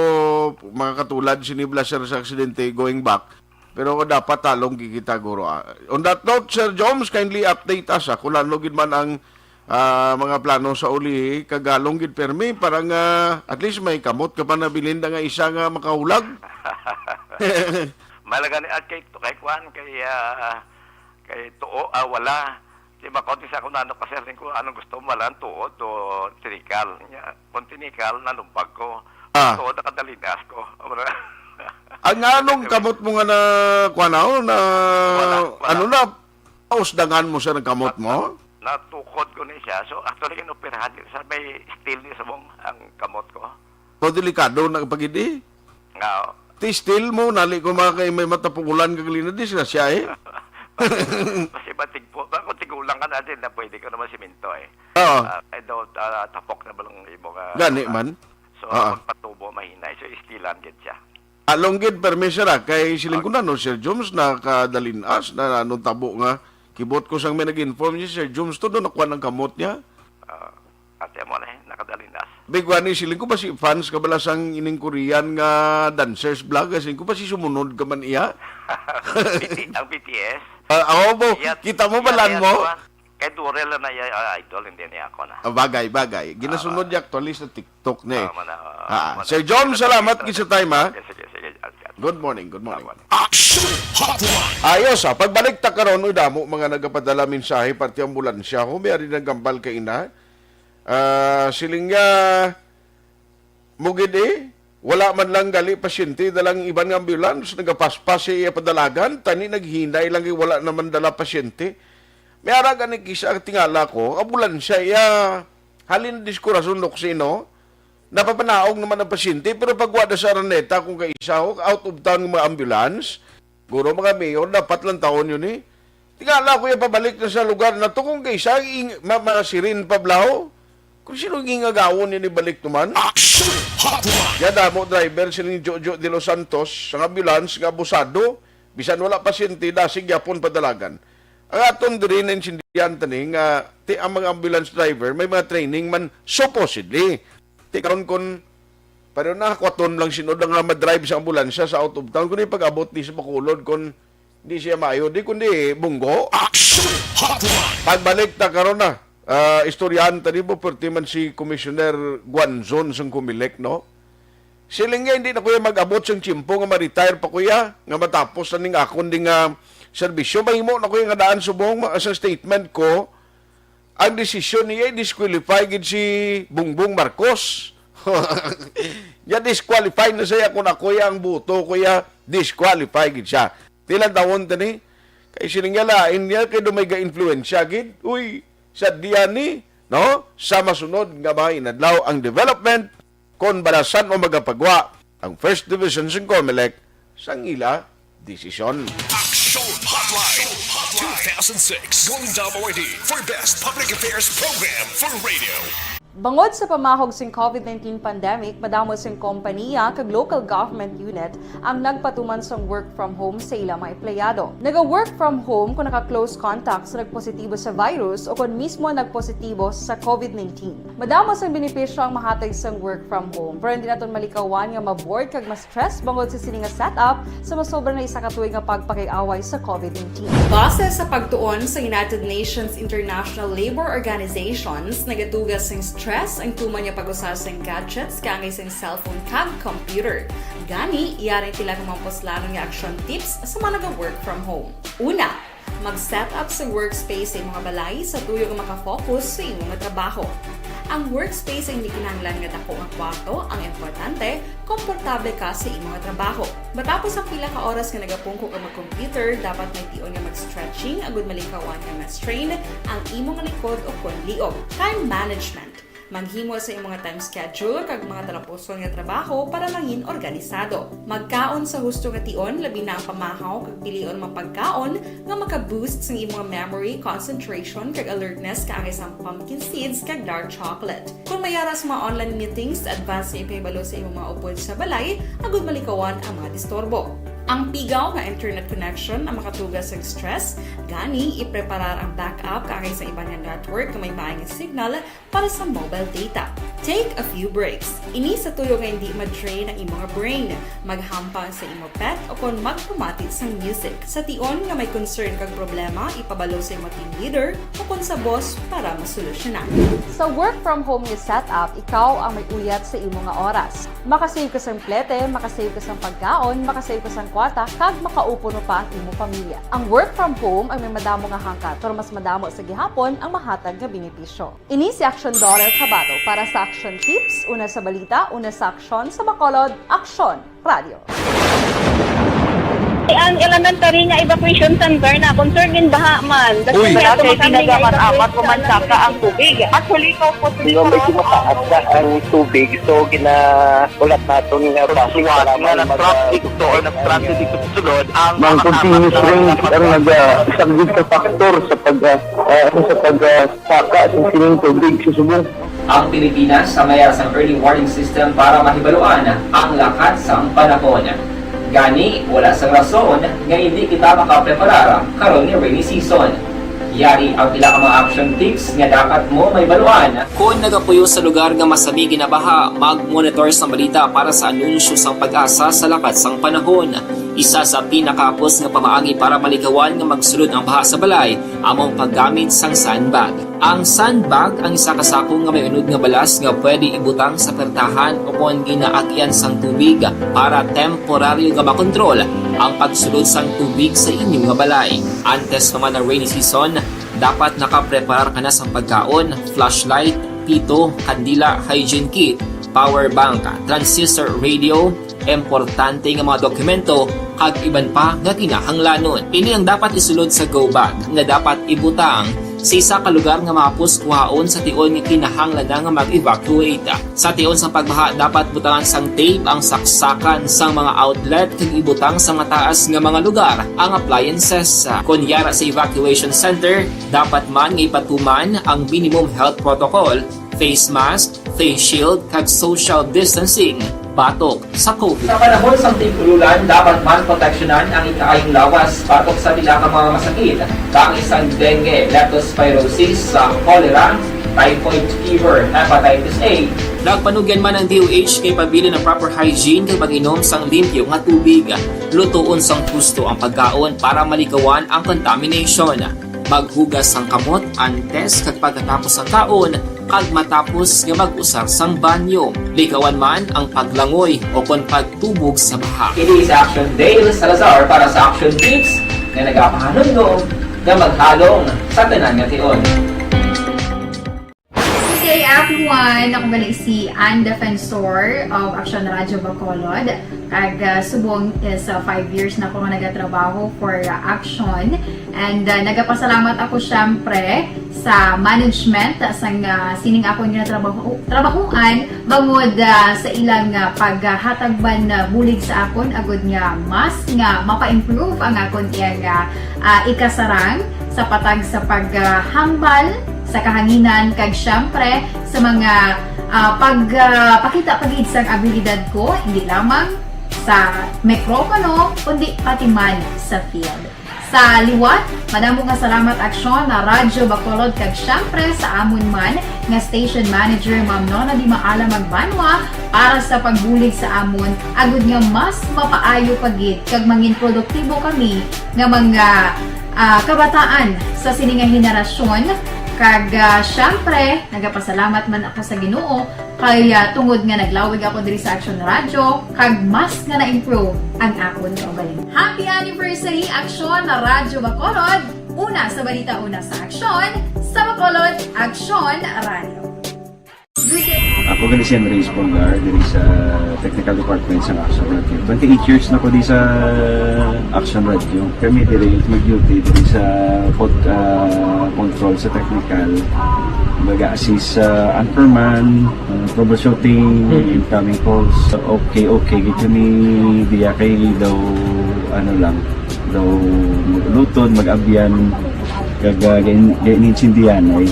makakatulad sini bala, sir, sa aksidente going back. Pero dapat talong gid kita, guro, ah. On that note, Sir Joms, kindly update us, ah, kung ano gid man ang, ah, mga plano sa uli, kagalong gid permi, para nga at least may kamot ka pa nabilin na nga isa nga makahulag. Malaga ni, at kay, kay kwan, kay, ah, kay tuo, ah, wala. Di ba, konti sa ako na ano kasi, ko, anong gusto mo, wala ang tuod o tinikal. Nya, kung tinikal, nalumpag ko. Ah. Tuod, nakadalinas ko. Ang anong Anyway. kamot mo nga na, kuwan na, oh, na, Wala, wala. ano na, usdangan mo siya ng kamot mo? Nat-, natukod ko ni siya. So, actually, inoperahan ko. Sa may steel ni subong ang kamot ko. So, delikado na pagidi? Nga, Ti steel mo, nali ko mga kay may matapukulan kag lina, disgrasya, eh. Kasi ba tigpo-, ba kung tigulang ka natin na pwede ka naman simento, eh. Oo. Ah, I don't, ah, tapok na ba lang imo nga Gani man. So, Oo. magpatubo Mahinay, so istilan gid siya. Along gid, permi, sir, ah, kay siling ko na, no, Sir Joms, nakadalinas na, ano, tabo nga, kibot ko sang may nag-inform niya, Sir Joms, to, no, nakuha ng kamot niya. Ah, ate mo na, eh, nakadalinas. Big one, eh, siling ko ba si fans ka bala sang ining Korean nga dancers vlog? Siling ko ba si sumunod ka man iya? B T, ang B T S. Ah, awa mo, Iya, kita mo iya, balan iya, mo? Kuwan. Kay Durel na iya, ah, idol, hindi niya ako na. Ah, bagay, bagay. Ginasunod Ah. niya actually sa TikTok na eh. Ah, mana, Ah, mana, Sir John, mana, salamat mana, gid sa time, ha? Sige, sige, sige. Good morning, good morning. Salamat. Action Hotline. Ayos, ha? Pagbalik ta karon, uy, damo mga nagapadala mensahe, parte ambulansya, ho, may ari nagambal kay ina. Ah, siling nga, mo gid eh, wala man lang gali pasyente, dalang iban nga ambulance, nagapaspas siya iya padalagan, tani naghinay lang kay wala naman dala pasyente. May ara gani kisa tingala ko, ambulansya iya, halin diskorason, Doc, sino? Napapanaog naman ang pasyente, pero pag wala sa Araneta, kung kaisa, ho, out of town nga mga ambulance, guro mga mayor, dapat lang taon yun eh. Tingala ko yung pabalik na sa lugar na to, kung kaisa, ing, ma, mga sirin pa blaho. Kung sino ang ingagawon yun, ibalik naman. Action Hotline. Ya damo driver siling Jojo de los Santos, sa ambulance nga abusado, bisan wala pasyente, dasig yapon padalagan. Ang aton diri na insindihan tani nga ti ang mga ambulance driver may mga training man supposedly. Ti karon kon pareho na kwaton lang sinod nga madrive sa ambulansya sa out of town, kundi pag-abot di sa Bacolod kon di siya maayo, di kundi bunggo. Action Hotline. Pagbalik ta karon na, ah, istoryahan ta nimo, perti man si Commissioner Guanzon sang Comelec, no? Siling niya, hindi na kuya mag-abot sang tiyempo nga ma-retire pa kuya, nga matapos na ning akon ding, ah, serbisyo. Mahimo na kuya nga daan subong ma-, sa statement ko, ang desisyon niya, disqualify gid si Bongbong Marcos. Ya disqualify na siya kung ako ya ang boto, kuya, disqualify gid siya. Tilan tawon tani? Kay siling niya lain niya, kay dumay ga-influensya gid. Uy, sa diyan ni, no? Sa masunod nga mga inadlaw ang development, kon bala san-o magapagwa ang First Division sang Comelec sang ila desisyon. Action Hotline two thousand six Golden Dome Awardee for Best Public Affairs Program for Radio. Bangod sa pamahog sing COVID nineteen pandemic, madamo sing kompaniya kag local government unit ang nagpatuman sang work from home sa ila mga empleyado. Naga-work from home kon naka-close contact sa nagpositibo sa virus o kon mismo nagpositibo sa COVID nineteen. Madamo sang benepisyo ang mahatag sang work from home, pero hindi naton malikawan nga ma-bored kag ma-stress bangod sa sini nga setup sa masobra na isa ka tuig nga pagpakiaway sa COVID nineteen. Base sa pagtuon sa United Nations International Labour Organizations, nagatuga sing stress ang tuman nga pag-usa sing gadgets kaangay sing cellphone kag computer. Gani, yari ang pila ka mga puslanon nga action tips sa mga naga-work from home. Una, mag-set up sa workspace sa imong balay sa tuyo nga makafocus sa imong trabaho. Ang workspace ang hindi kinahanglan nga dako nga kwarto, ang importante, komportable ka sa imong trabaho. Matapos ang pila ka oras nga nagapungko ka mag-computer, dapat may tion nga mag-stretching agud malikawan nga ma-strain ang imong likod o kon liog. Time management. Maghimo sa imong time schedule kag mga talapuson nga trabaho para mangin organisado. Magkaon sa husto nga tion, labi na ang pamahaw kag pilion mga pagkaon nga maka-boost sang imong memory, concentration, kag alertness, kaangay sang pumpkin seeds kag dark chocolate. Kung may ara sa mga online meetings, advance nga ipahibalo sa imong mga upod sa balay agud malikawan ang mga disturbo. Ang pigaw nga internet connection ang makatuga sang stress, gani ipreparar ang backup kaangay sa iban nga network nga may maayong signal para sa mobile data. Take a few breaks. Ini sa tuyo nga hindi ma-drain ang imong brain. Maghampang sa imo pet o kon magpamati sang music. Sa tion nga may concern kag problema, ipabalo sa imo team leader o kon sa boss para masolusyonan. Sa work from home nga setup, ikaw ang may uyat sa imo nga oras. Makasave ka sang plete, makasave ka sang pagkaon, makasave ka sang kwarta, kag makaupo no pa ang imo pamilya. Ang work from home ay may madamo nga hangkat, pero mas madamo sa gihapon ang mahatag nga benepisyo. Ini si Action Dollar Kabato para sa Action Tips, una sa balita, una sa aksyon, sa Bacolod, Aksyon Radio. Ang elementary nga evacuation center na concern in baha man. Uy. Kasi wala kay kami nga evacuation center, amat-amat ko man saka ang tubig. Actually, ikaw po, hindi ko mataas na ang tubig. So, gina-, ulat naton nga base nga nag-traffic to or nag-traffic to sulod ang mga continuous rain ang naga-, isa gid sa factor sa pag, ah, ah, sa pag, ah, saka sa sining tubig sa subong. Ang Pilipinas sa mayara sang early warning system para mahibaluan ang lakat sang panahon. Gani, wala sang rason nga hindi kita makapreparar karon nga rainy season. Yari ang pila ka mga action tips nga dapat mo mahibaluan. Kon nagapuyo sa lugar nga masami ginabaha, mag-monitor sang balita para sa anunsyo sang PAGASA sa lakat sang panahon. Isa sa pinakahapos nga pamaagi para malikawan nga magsulod ang baha sa balay amo ang paggamit sang sandbag. Ang sandbag ang isa ka sako nga may unod nga balas nga pwede ibutang sa pertahan o kon ginaagyan sang tubig para temporaryo nga makontrol ang pagsulod sang tubig sa inyo nga balay. Antes pa man ang rainy season, dapat nakapreparar ka na sang pagkaon, flashlight, pito, kandila, hygiene kit, power bank, transistor radio, importante nga mga dokumento, kag iban pa nga kinahanglanon. Ini ang dapat isulod sa go bag nga dapat ibutang sa isa ka lugar nga mahapos kuhaon sa tion nga kinahanglan na nga mag-evacuate. Sa tion sang pagbaha, dapat butangan sang tape ang saksakan sang mga outlet kag ibutang sa mataas nga mga lugar ang appliances. Kon yara sa evacuation center, dapat man nga ipatuman ang minimum health protocol, face mask, face shield, kag social distancing batok sa COVID. Sa panahon sang tig-ululan, dapat man proteksyonan ang ikaayong lawas batok sa pila ka mga masakit, kaangay sang dengue, leptospirosis, sa cholera, typhoid fever, hepatitis A. Nagpanugyan man ang D O H kay pabilin ang proper hygiene kag pag-inom sang limpyo nga tubig. Lutoon sang husto ang pagkaon para malikawan ang contamination. Maghugas sang kamot antes kag pagkatapos sang kaon kag matapos nga mag-usar sang banyo. Likawan man ang paglangoy o kon pagtubog sa baha. Kini si Action Dale Salazar para sa Action Tips nga nagapahanumdom nga maghalong sa tanan nga tion. Good day, everyone! Ako gali si Ann Defensor of Action Radio Bacolod. Kag, ah, subong is, ah, five years na ako nga nagatrabaho for, ah, Action. And, ah, nagapasalamat ako, syempre, sa management, ah, sang, ah, sining akon nga trabaho, trabahuan, bangod, ah, sa ilang, ah, paghatag man, ah, bulig sa akon, agud nga mas nga mapa-improve ang akon iyang, ah, ah, ikasarang sa patag sa paghambal sa kahanginan, kag syempre sa mga, ah, pag, ah, pakita pa gid sang abilidad ko, hindi lamang sa mikropono, kundi pati man sa field. Sa liwat, madamo nga salamat, Aksyon, na Radyo Bacolod, kag syempre sa amon man nga station manager, Ma'am Nona Di Maala Magbanwa, para sa pagbulig sa amon, agud nga mas mapaayo pa gid kag mangin produktibo kami nga mga, ah, kabataan sa sini nga henerasyon. Kag, ah, syempre, nagapasalamat man ako sa Ginoo kay, ah, tungod nga naglawig ako diri sa Action Radio, kag mas nga na-improve ang akon kaugalingon. Happy anniversary, Action Radyo Bacolod! Una sa balita, una sa aksyon, sa Bacolod, Action Radio. Good day. Ako gali si Henry Espolgar, diri sa Technical Department sa Action Radio. Twenty-eight years na ko di sa Action Radio. Kami diri mag-duty diri sa pod-, ah, control sa technical. Baga assist sa anchorman, ah, troubleshooting, Mhm. incoming calls. Okay, okay, gid kami diya kay daw, ano lang, daw mag-ulutod, mag-abyan, kag, ah, gain-, gain-, intindihan ay.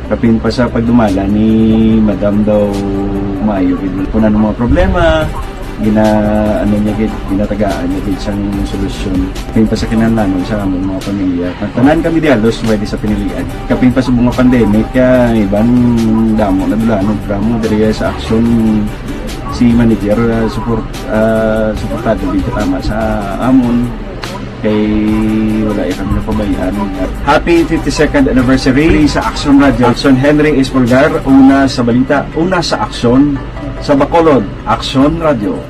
Kapin pa sa pagdumala ni Madam daw maayo gid. Kung ano mga problema, gina, ano niya gid, ginatagaan niya gid sang solusyon. Kapin pa sa kinahanglanon sa among mga pamilya. Tanan kami di halos pwede sa pinilian. Kapin pa sa mga pandemic, kaya iban damo na dula, ano, drama diri sa aksyon si manager, ah, support, ah, suportado gid tama sa amon. Kay wala ya kami napabayaan. Happy fifty-second anniversary sa Action Radio. Action Henry Espolgar, una sa balita, una sa aksyon, sa Bacolod, Action Radio.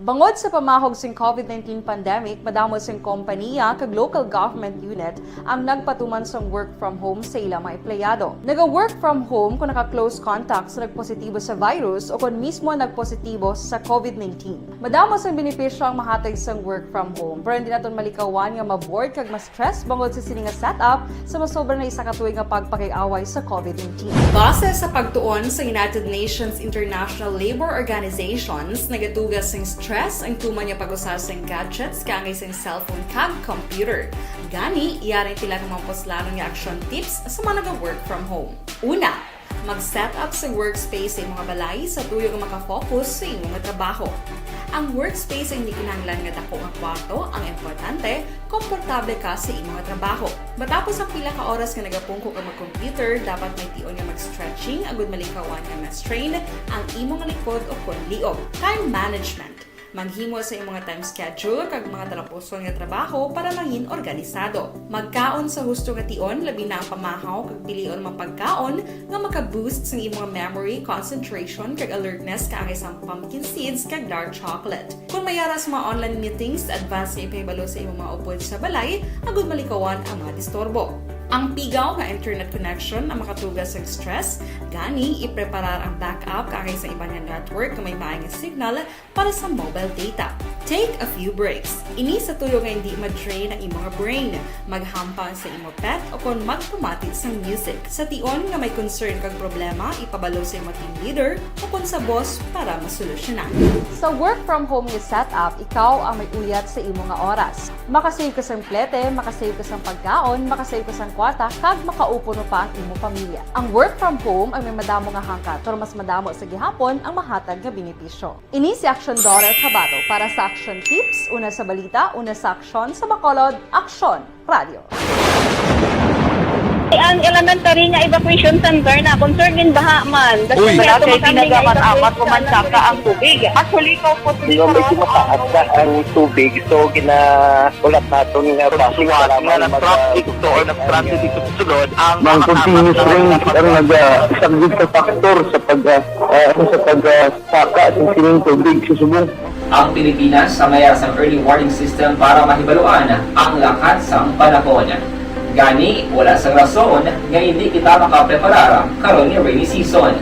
Bangod sa pamahog sing COVID nineteen pandemic, madamo sing kompaniya kag local government unit ang nagpatuman sang work from home sa ila mga empleyado. Naga-work from home kung naka-close contact sa nagpositibo sa virus o kon mismo nagpositibo sa COVID nineteen. Madamo sang benepisyo ang mahatag sang work from home, pero hindi naton malikawan nga ma-bored kag ma-stress bangod sa sini nga setup sa masobra na isa ka tuig nga pagpakig-away sa COVID nineteen. Base sa pagtuon sa United Nations International Labour Organizations, nagatuga sing stress ang tuman nga pag-usa sing gadgets kaangay sing cellphone kag computer. Gani, yari ang pila ka mga puslanon nga action tips sa mga naga-work from home. Una, mag-set up sa workspace sa imong balay sa tuyo nga makafocus sa imong trabaho. Ang workspace ay hindi kinahanglan nga dako nga kwarto. Ang importante, komportable ka sa imong trabaho. Matapos ang pila ka oras nga nagapungko ka mag-computer, dapat may tion nga mag-stretching agud malikawan nga ma-strain ang imong likod o kon liog. Time management. Maghimo sa imong time schedule kag mga talapuson nga trabaho para mangin organisado. Magkaon sa husto nga tion, labi na ang pamahaw kag pilion mga pagkaon nga maka-boost sang imong memory, concentration, kag alertness kaangay sang pumpkin seeds kag dark chocolate. Kung may ara sa mga online meetings, advance nga ipahibalo sa imong mga upod sa balay agud malikawan ang mga disturbo. Ang pigaw nga internet connection ang makatuga sa stress, gani ipreparar ang backup kaangay sa iban nga network nga may maayong signal para sa mobile data. Take a few breaks. Ini sa tuyo nga hindi ma-drain ang imong brain. Maghampang sa imo pet o kon magpamati sang music. Sa tion nga may concern kag problema, ipabalo sa imo team leader o kon sa boss para masolusyonan. Sa work from home nga setup, ikaw ang may uyat sa imo nga oras. Makasave ka sang plete, makasave ka sang pagkaon, makasave ka sang kwarta, kag makaupo pa ang imo pamilya. Ang work from home ay may madamo nga hangkat, pero mas madamo sa gihapon ang mahatag nga benepisyo. Ini si Action Daughter Kabato para sa Action Tips, una sa balita, una sa aksyon, sa Bacolod, Aksyon Radio. Ang elementary nga evacuation center na concerned in baha man. Uy. Wala kay ginagamit apat ko man saka ang tubig. Actually, ikaw po, medyo mataas na ang tubig, so ginahulat naton nga bus. Suwat nga nag-traffic to or nag-traffic ito sulod ang mga continuous rain ang nag-, ah, isang sa factor sa pag, ah, ah, sa pag, ah, saka sa sining tubig sa subong. Ang Pilipinas ang may ara sang early warning system para mahibaluan ang lakat sang panahon. Gani, wala sang rason nga hindi kita makapreparar karon nga rainy season.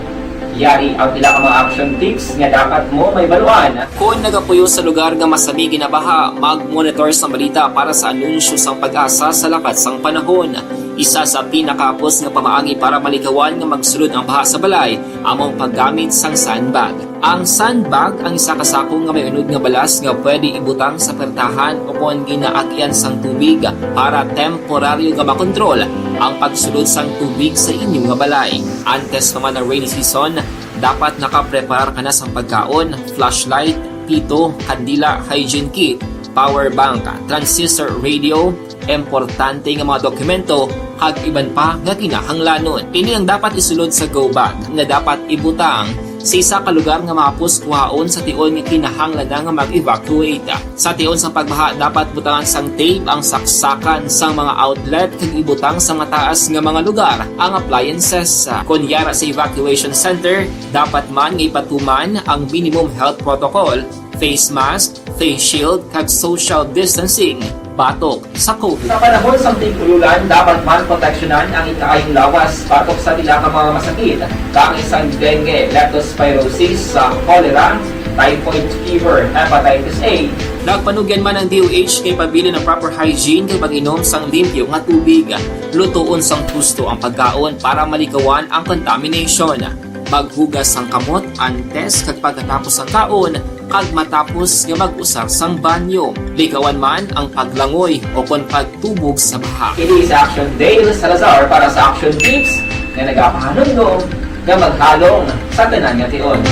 Yari ang pila ka mga action tips nga dapat mo mahibaluan. Kon nagapuyo sa lugar nga masami ginabaha, mag-monitor sang balita para sa anunsyo sang PAGASA sa lakat sang panahon. Isa sa pinakahapos nga pamaagi para malikawan nga magsulod ang baha sa balay amo ang paggamit sang sandbag. Ang sandbag ang isa ka sako nga may unod nga balas nga pwede ibutang sa pertahan o kon ginaagyan sang tubig para temporaryo nga makontrol ang pagsulod sang tubig sa inyo nga balay. Antes pa man ang rainy season, dapat nakapreparar ka na sang pagkaon, flashlight, pito, kandila, hygiene kit, power bank, transistor radio, importante nga mga dokumento, kag iban pa nga kinahanglanon. Ini ang dapat isulod sa go bag nga dapat ibutang sa isa ka lugar nga mahapos kuhaon sa tion nga kinahanglan na nga mag-evacuate. Sa tion sang pagbaha, dapat butangan sang tape ang saksakan sang mga outlet kag ibutang sa mataas nga mga lugar ang appliances. Kon yara sa evacuation center, dapat man nga ipatuman ang minimum health protocol, face mask, face shield, kag social distancing batok sa COVID. Sa panahon sang tig-ululan, dapat man proteksyonan ang ikaayong lawas batok sa pila ka mga masakit, kaangay sang dengue, leptospirosis, sa cholera, typhoid fever, hepatitis A. Nagpanugyan man ang D O H nga ipabilin ang proper hygiene kag pag-inom sang limpyo nga tubig. Lutoon sang husto ang pagkaon para malikawan ang contamination. Maghugas sang kamot antes kag pagkatapos sang kaon kag matapos nga mag-usar sang banyo. Likawan man ang paglangoy o kon pagtubog sa baha. Ini si Action Dale Salazar para sa Action Tips nga nagapahanumdom nga maghalong sa tanan nga tion.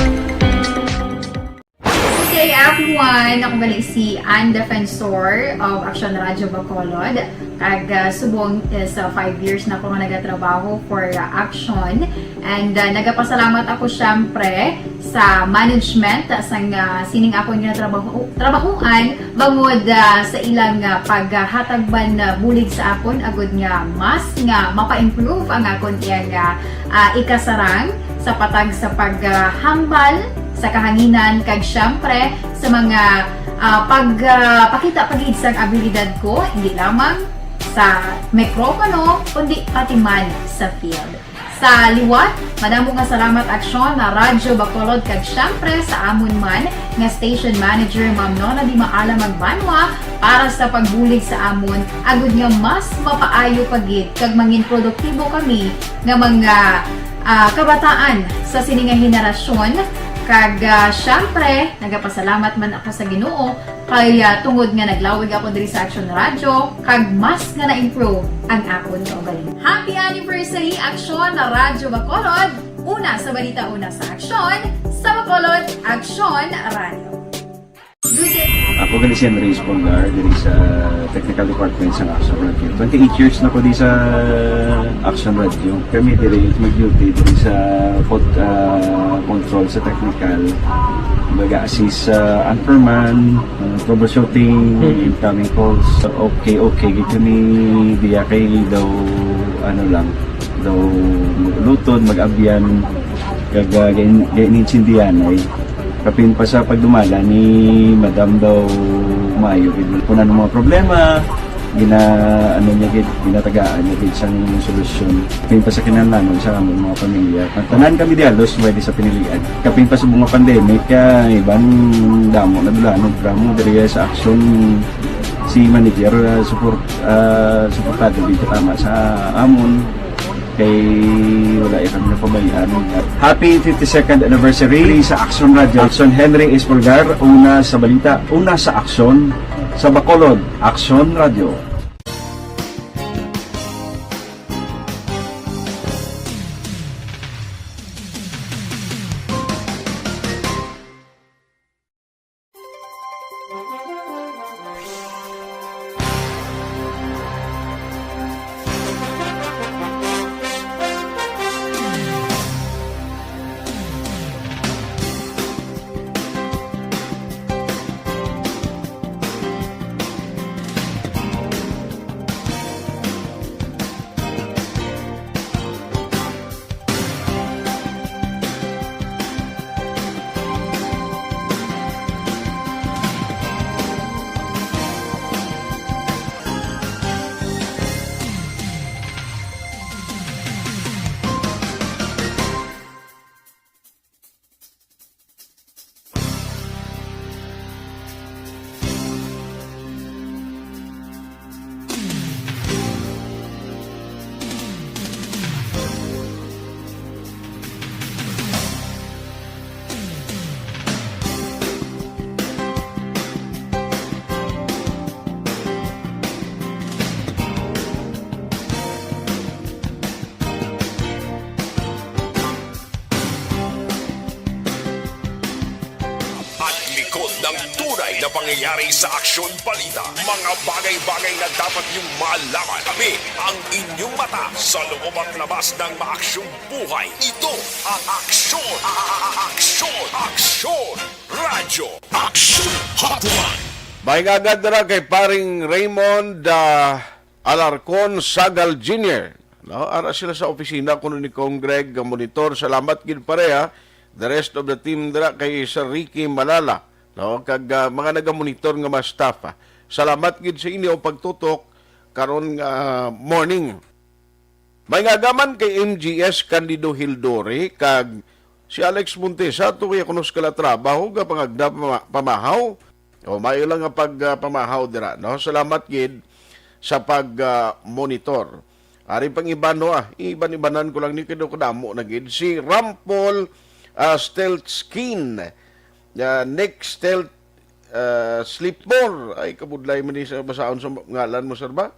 Good day, everyone. Ako gali si Ann Defensor of Action Radio Bacolod. Kag, ah, subong is, ah, five years na ako nga nagatrabaho for, ah, Action. And, ah, nagapasalamat ako, syempre, sa management, ah, sang, ah, sining akon nga trabaho, trabahuan, bangod, ah, sa ilang, ah, paghatag man, ah, bulig sa akon, agud nga mas nga mapa-improve ang akon iyang, ah, ah, ikasarang sa patag sa paghambal sa kahanginan, kag siyempre sa mga, ah, pag, ah, pakita pa gid sang abilidad ko, hindi lamang sa mikropono, kundi pati man sa field. Sa liwat, madamo nga salamat, Aksyon na Radyo Bacolod, kag siyempre sa amon man nga station manager, Ma'am Nona Di Maala Magbanwa, para sa pagbulig sa amon, agud nga mas mapaayo pa gid kag mangin produktibo kami nga mga, ah, kabataan sa sini nga henerasyon. Kag, ah, siyempre, nagapasalamat man ako sa Ginoo kay, ah, tungod nga naglawig ako diri sa Action Radio, kag mas nga na-improve ang akon kaugalingon. Happy anniversary, Aksyon na Radyo Bacolod! Una sa balita, una sa aksyon, sa Bacolod, Aksyon Radio. Ako gani si Andres Polgar, diri sa technical department sa Action Radio. Twenty-eight years na ko di sa Action Radio. Kami diri mag-duty diri sa pod, ah, control sa technical. Baga assist sa anchorman, ah, troubleshooting, incoming calls. Okay, okay, gid kami diya kay daw, ano lang, daw mag-ulutod, mag-abyan, kag, ah, gain-, gainintindihan ay kapin pa sa pagdumala ni Madam daw maayo gid. Kung ano mga problema, gina-, ano niya gid, ginatagaan niya gid sang solusyon. Kapin pa sa kinahanglanon sa among mga pamilya. Ang tanan kami di halos may di sa pinilian. Kapin pa sa mga pandemic, kay iban damo na dulanon, drama diri sa aksyon si manager, ah, support, ah, suportado gid tama sa amon. Kay wala ya kami napabayaan. Happy fifty-second anniversary sa Action Radio. Action Henry Espolgar, una sa balita, una sa aksyon, sa Bacolod, Action Radio. At likod ng tunay na pangyayari sa Aksyon Balita, mga bagay-bagay na dapat niyong malaman. Kami ang inyong mata sa loob at labas ng maaksyong buhay. Ito ang Aksyon, a-, a-, a-, Aksyon, Aksyon, Radyo Aksyon Hotline. May ngagad na kay paring Raymond, ah, Alarcon Sagal Junior. No, ara sila sa opisina kuno ni Kong Greg nga monitor. Salamat gid pareha. The rest of the team dira kay Sir Ricky Malala, no, kag, ah, mga nagamonitor nga mga staff, ah. Salamat gid sa inyo pagtutok karon nga morning. May ngagaman kay M G S Candido Hildore kag si Alex Montesa, tuwi ako nos kala trabaho, ga pangagda pama-, pamahaw. O, maayo lang nga pag, ah, pamahaw dira, no? Salamat gid sa pag, ah, monitor. Ari pang iban, no, ah, iban-ibanan ko lang ni, kay daw kadamo na gid. Si Rampol, ah, Stealth Skin, ah, Nick Stealth, ah, Sleepmore. Ay, kabudlay man ni sa basaon sa ngalan mo, sir, ba?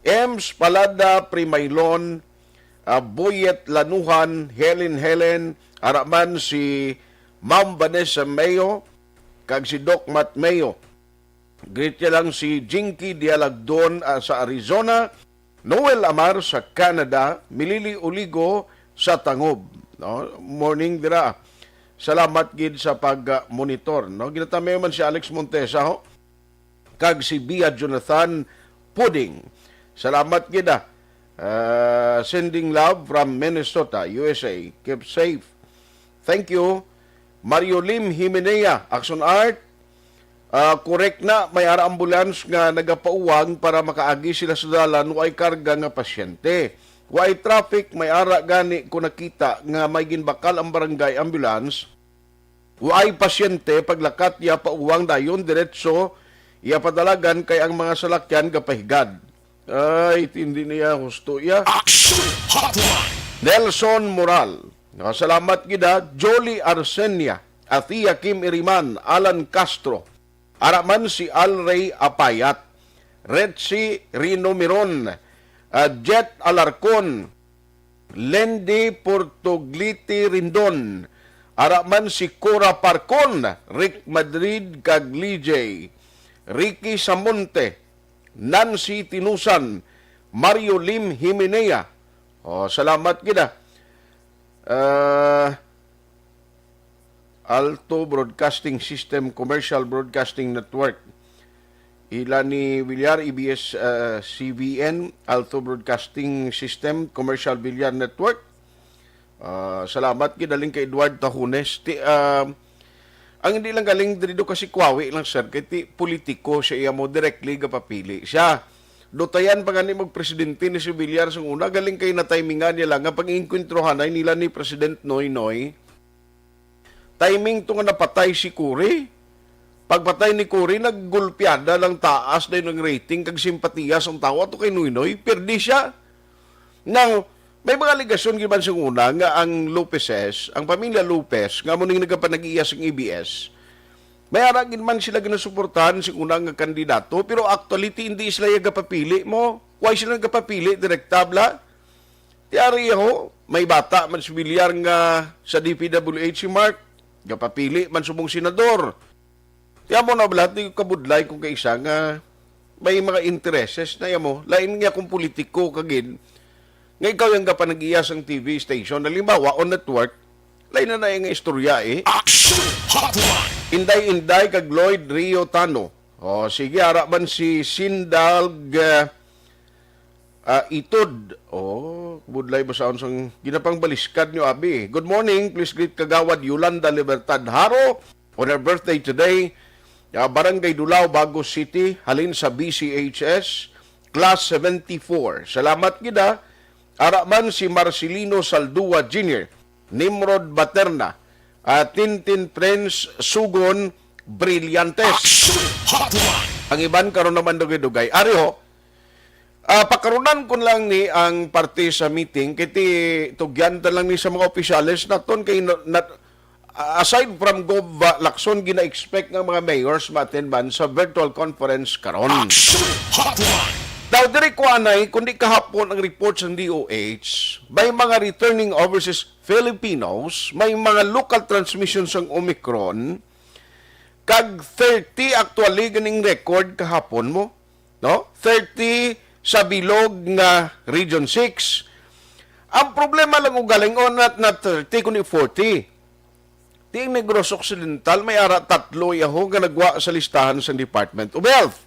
Ems Palada Primailon, ah, Boyet Lanuhan, Helen Helen, ara man si Ma'am Vanessa Mayo, kag si Doc Matt Mayo. Greet niya lang si Jinky Dialagdon, ah, sa Arizona, Noel Amar sa Canada, Milili Oligo sa Tangob, no? Morning dira. Salamat gid sa pag, ah, monitor, no? Ginatamiyo man si Alex Montesa, ho, kag si Bia Jonathan Pudding. Salamat gid, ah. Ah, sending love from Minnesota, U S A. Keep safe. Thank you. Mario Lim Himenea, Action Art. Ah, correct na, may ara ambulance nga nagapauwang para makaagi sila sa dalan, way karga nga pasyente. Way traffic, may ara gani ko nakita nga may ginbakal ang barangay ambulance. Way pasyente, paglakat iya pauwang dayon, diretso iya padalagan kay ang mga salakyan gapahigad. Ay, hindi niya husto iya. Action Hotline! Nelson Moral. Salamat gid, ha. Jolie Arsenia, Athea Kim Iriman, Alan Castro. Ara man si Alray Apayat, Retsi Rino Miron, ah, Jet Alarcon, Lendi Portogliti Rindon. Ara man si Cora Parcon, Rick Madrid kag Lee J. Ricky Samonte, Nancy Tinusan, Mario Lim Himenea. Oh, salamat gid, ah. Ah, Alto Broadcasting System Commercial Broadcasting Network. Ila ni Villar, E B S, ah, C B N, Alto Broadcasting System Commercial Villar Network. Ah, salamat gid, galing kay Edward Tahunes. Ti, ah, ang hindi lang galing diri do kasi kwawi lang, sir, kay ti politiko siya, iya mo directly gapapili siya. Dutayan pa gani magpresidente ni si Villar sang una, galing kay natimingan niya lang nga pag-inkwentruhanay nila ni President Noynoy. Timing to nga napatay si Cory. Pagpatay ni Cory, naggulpiada lang taas dayon ang rating kag simpatiya sang tawo ato kay Noynoy. Pirdi siya. Now, may mga alegasyon gid man sang una nga ang Lopezes, ang pamilya Lopez, nga amo ning nagapanag-iya sang A B S, may ara gid man sila ginasuportahan sang una nga kandidato, pero actually, ti hindi sila iya gapapili mo. Why sila nagapapili, direkta bala? Ti ari ho, may bata man si Villar nga sa D P W H si Mark, gapapili man subong senador. Ti amo na bala, ti kabudlay kung kaisa nga may mga intereses na amo. Lain nga kung politiko ka gid, nga ikaw yang gapanag-iya sang T V station, halimbawa, o network, lain na na nga istorya, eh. Action Hotline! Inday Inday kag Lloyd Rio Tano. Oh, sige, ara man si Sindalg, ah, ah, Itod. Oh, budlay ba sa unsang ginapangbaliskad nyo, abi? Good morning. Please greet Kagawad Yolanda Libertad Haro on her birthday today. Ah, Barangay Dulao, Bago City, halin sa B C H S, Class seventy-four. Salamat gid, ah. Ara man si Marcelino Saldua Junior, Nimrod Baterna, ah, Tintin Prince Sugon Brillantes. Action Hotline! Ang iban karon naman dugay-dugay. Ari ho, ah, pakarunan ko lang ni ang parte sa meeting, kay ti tugyan ta lang ni sa mga opisyales naton kay na, na, aside from Gov Lacson, gina-expect nga mga mayors ma-attend man sa virtual conference karon. Action Hotline! Daw diri ko anay, kundi kahapon ang report sa D O H, may mga returning overseas Filipinos, may mga local transmission sang Omicron, kag thirty actually ganing record kahapon mo, no? Thirty sa bilog nga Region six. Ang problema lang ugaling, oh, not, not thirty, kundi forty. Ti ang Negros Occidental, may ara tatlo yaho nga nagwa sa listahan sa Department of Health.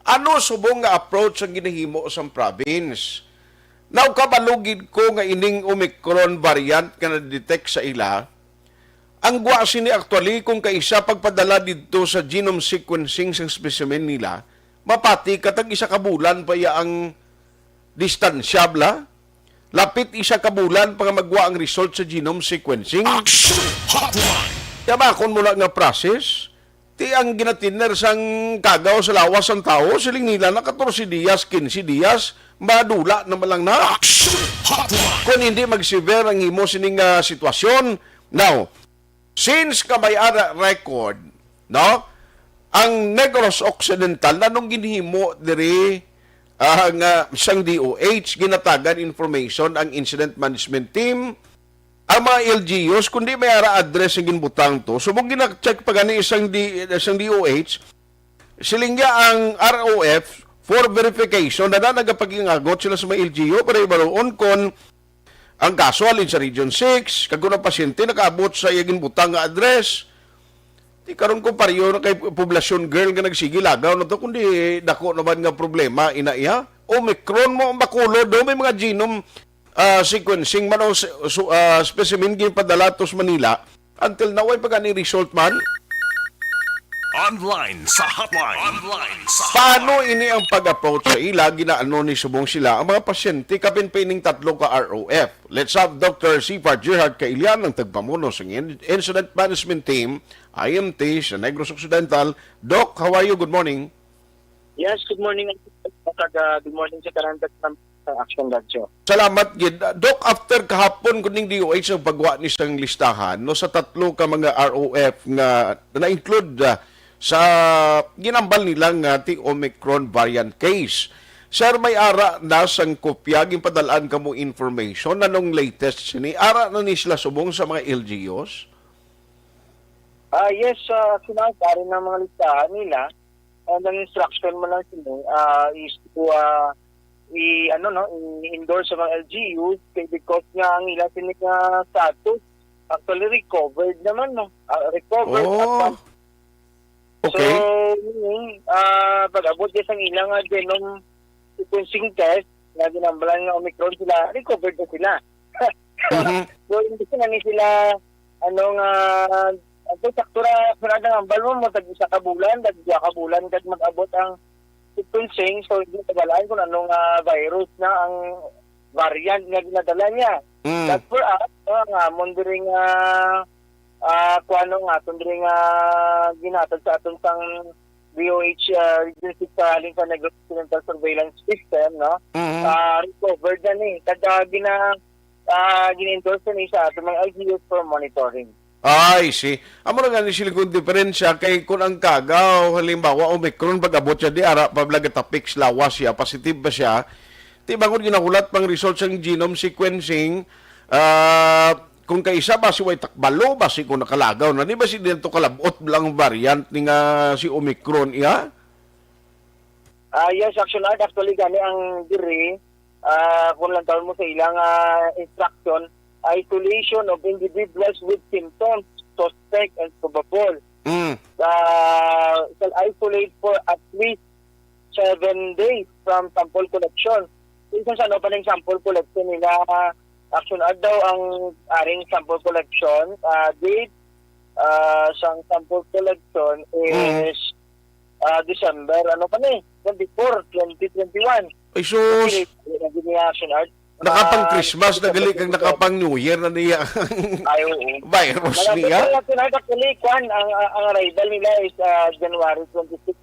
Ano subong nga approach ang ginahimo sang province? Now, kabalo gid ko nga ining Omicron variant nga na-detect sa ila, ang gwa sini actually kung kaisa pagpadala didto sa genome sequencing sang specimen nila, mapati ka tag isa ka bulan pa iya ang distansya bala. Lapit isa ka bulan pa nga magwa ang result sa genome sequencing. Action Hotline! Kaya ba akon mo na nga process? Ti ang ginatiner sang kagaw sa lawas sang tawo, siling nila na katorse dias, kinse dias, madula na man lang na. Action Hotline! Kung hindi mag-severe ang imo sining, ah, sitwasyon. Now, since ka may ara record, no? Ang Negros Occidental, nanong ginhimo diri, ah, nga sang D O H, ginatagan information ang incident management team, ang mga L G Us, kundi may ara address ang ginbutang to. Subong gina-check pa gani sang D-, sang D O H, siling niya ang R O F for verification, na, na nagapagingagot sila sa mga L G U para ibaroon kon ang kaso halin sa Region six, kag kon ang pasyente nakaabot sa iya ginbutang nga address. Ti karon ko pareho na kay poblasyon girl nga nagsige lagaw na to, kundi dako naman nga problema ina iya. Omicron mo ang bakulod, do may mga genome ah, sequencing man o se-, su-, ah, specimen ginpadala to sa Manila, Until now, way pa gani result man. Online sa hotline. Online sa Paano hotline. Ini ang pag-approach sa ila? Ginaano ni subong sila ang mga pasyente kapin pa ining tatlo ka R O F? Let's have Doctor Sifar Gerhard Kailian, ang tagpamuno sa In- Incident Management Team, I M T, sa Negros Occidental. Doc, how are you? Good morning. Yes, good morning. Kag, ah, good morning sa tanan sa Action Radio. Salamat gid. Doc, after kahapon kuning D O H ang pagwa ni sang listahan, no, sa tatlo ka mga R O F nga na-include, ah, sa ginambal nila nga ti Omicron variant case. Sir, may ara na sang kopya ginpadal-an kamo information? Anong latest sini? Ara na ni sila subong sa mga L G Us? Ah, yes, ah, sinabi rin ng mga listahan nila. And ang instruction mo lang sini, ah, is to, ah, i-, ano, no, i-endorse sa mga L G Us kay because nga ang ila sini nga status actually recovered naman, no? Ah, recovered. Oh. At Okay. So, mm, ah, pag-abot niya sang ilang, ah, genome sequencing test nga ginambalan nga Omicron sila, recovered na sila. Mhm. So, hindi sila ni sila, ano nga, ang sakto ra, wala nang hambal mo, mo tag isa ka bulan, tag dua ka bulan, kag mag-abot ang sequencing, so hindi nabalaan kung anong, ah, virus na ang variant nga ginadala niya. Mm. But for us, ah, ang amon diri nga, ah, kuwano nga, aton diri nga ginhatag sa aton sang D O H, ah, Region six sa halin sa Negros Occidental Surveillance System, no? Mhm. Ah, recovered na ni. Kag, ah, gina-, ah, gina-endorse na ni sa aton mga L G Us for monitoring. Ay, si. Amo na gani sila kung diferensya kay kung ang kagaw, halimbawa, Omicron, pag-abot siya, di ara pa bala gatapik sa lawas siya, positive ba siya? Di ba kung ginahulat pang result sang genome sequencing, ah, kung kaisa ba si way takbalo, ba si kung nakalagaw na, di ba si dito kalabot lang variant ni nga si Omicron, iya? Ah, yes, Action Art, actually, gani ang diri, ah, kung lang tawon mo sa ilang, ah, instruction, isolation of individuals with symptoms, suspect and probable. Mm. Ah, shall isolate for at least seven days from sample collection. Kung sa ano pa ning sample collection nila, Action Art daw ang aring sample collection, ah, date, ah, sang sample collection Mm. is, ah, December, ano pa ni? Twenty-four, twenty twenty-one. Ay, sus. Dili, dili na gid niya Action Art. Nakapang Ah, Christmas na gali kag December. Nakapang New Year na niya ang Ay, oo. virus Wala niya. pa pala, actually, kwan, ang, ang, ang arrival nila is, ah, January twenty-six.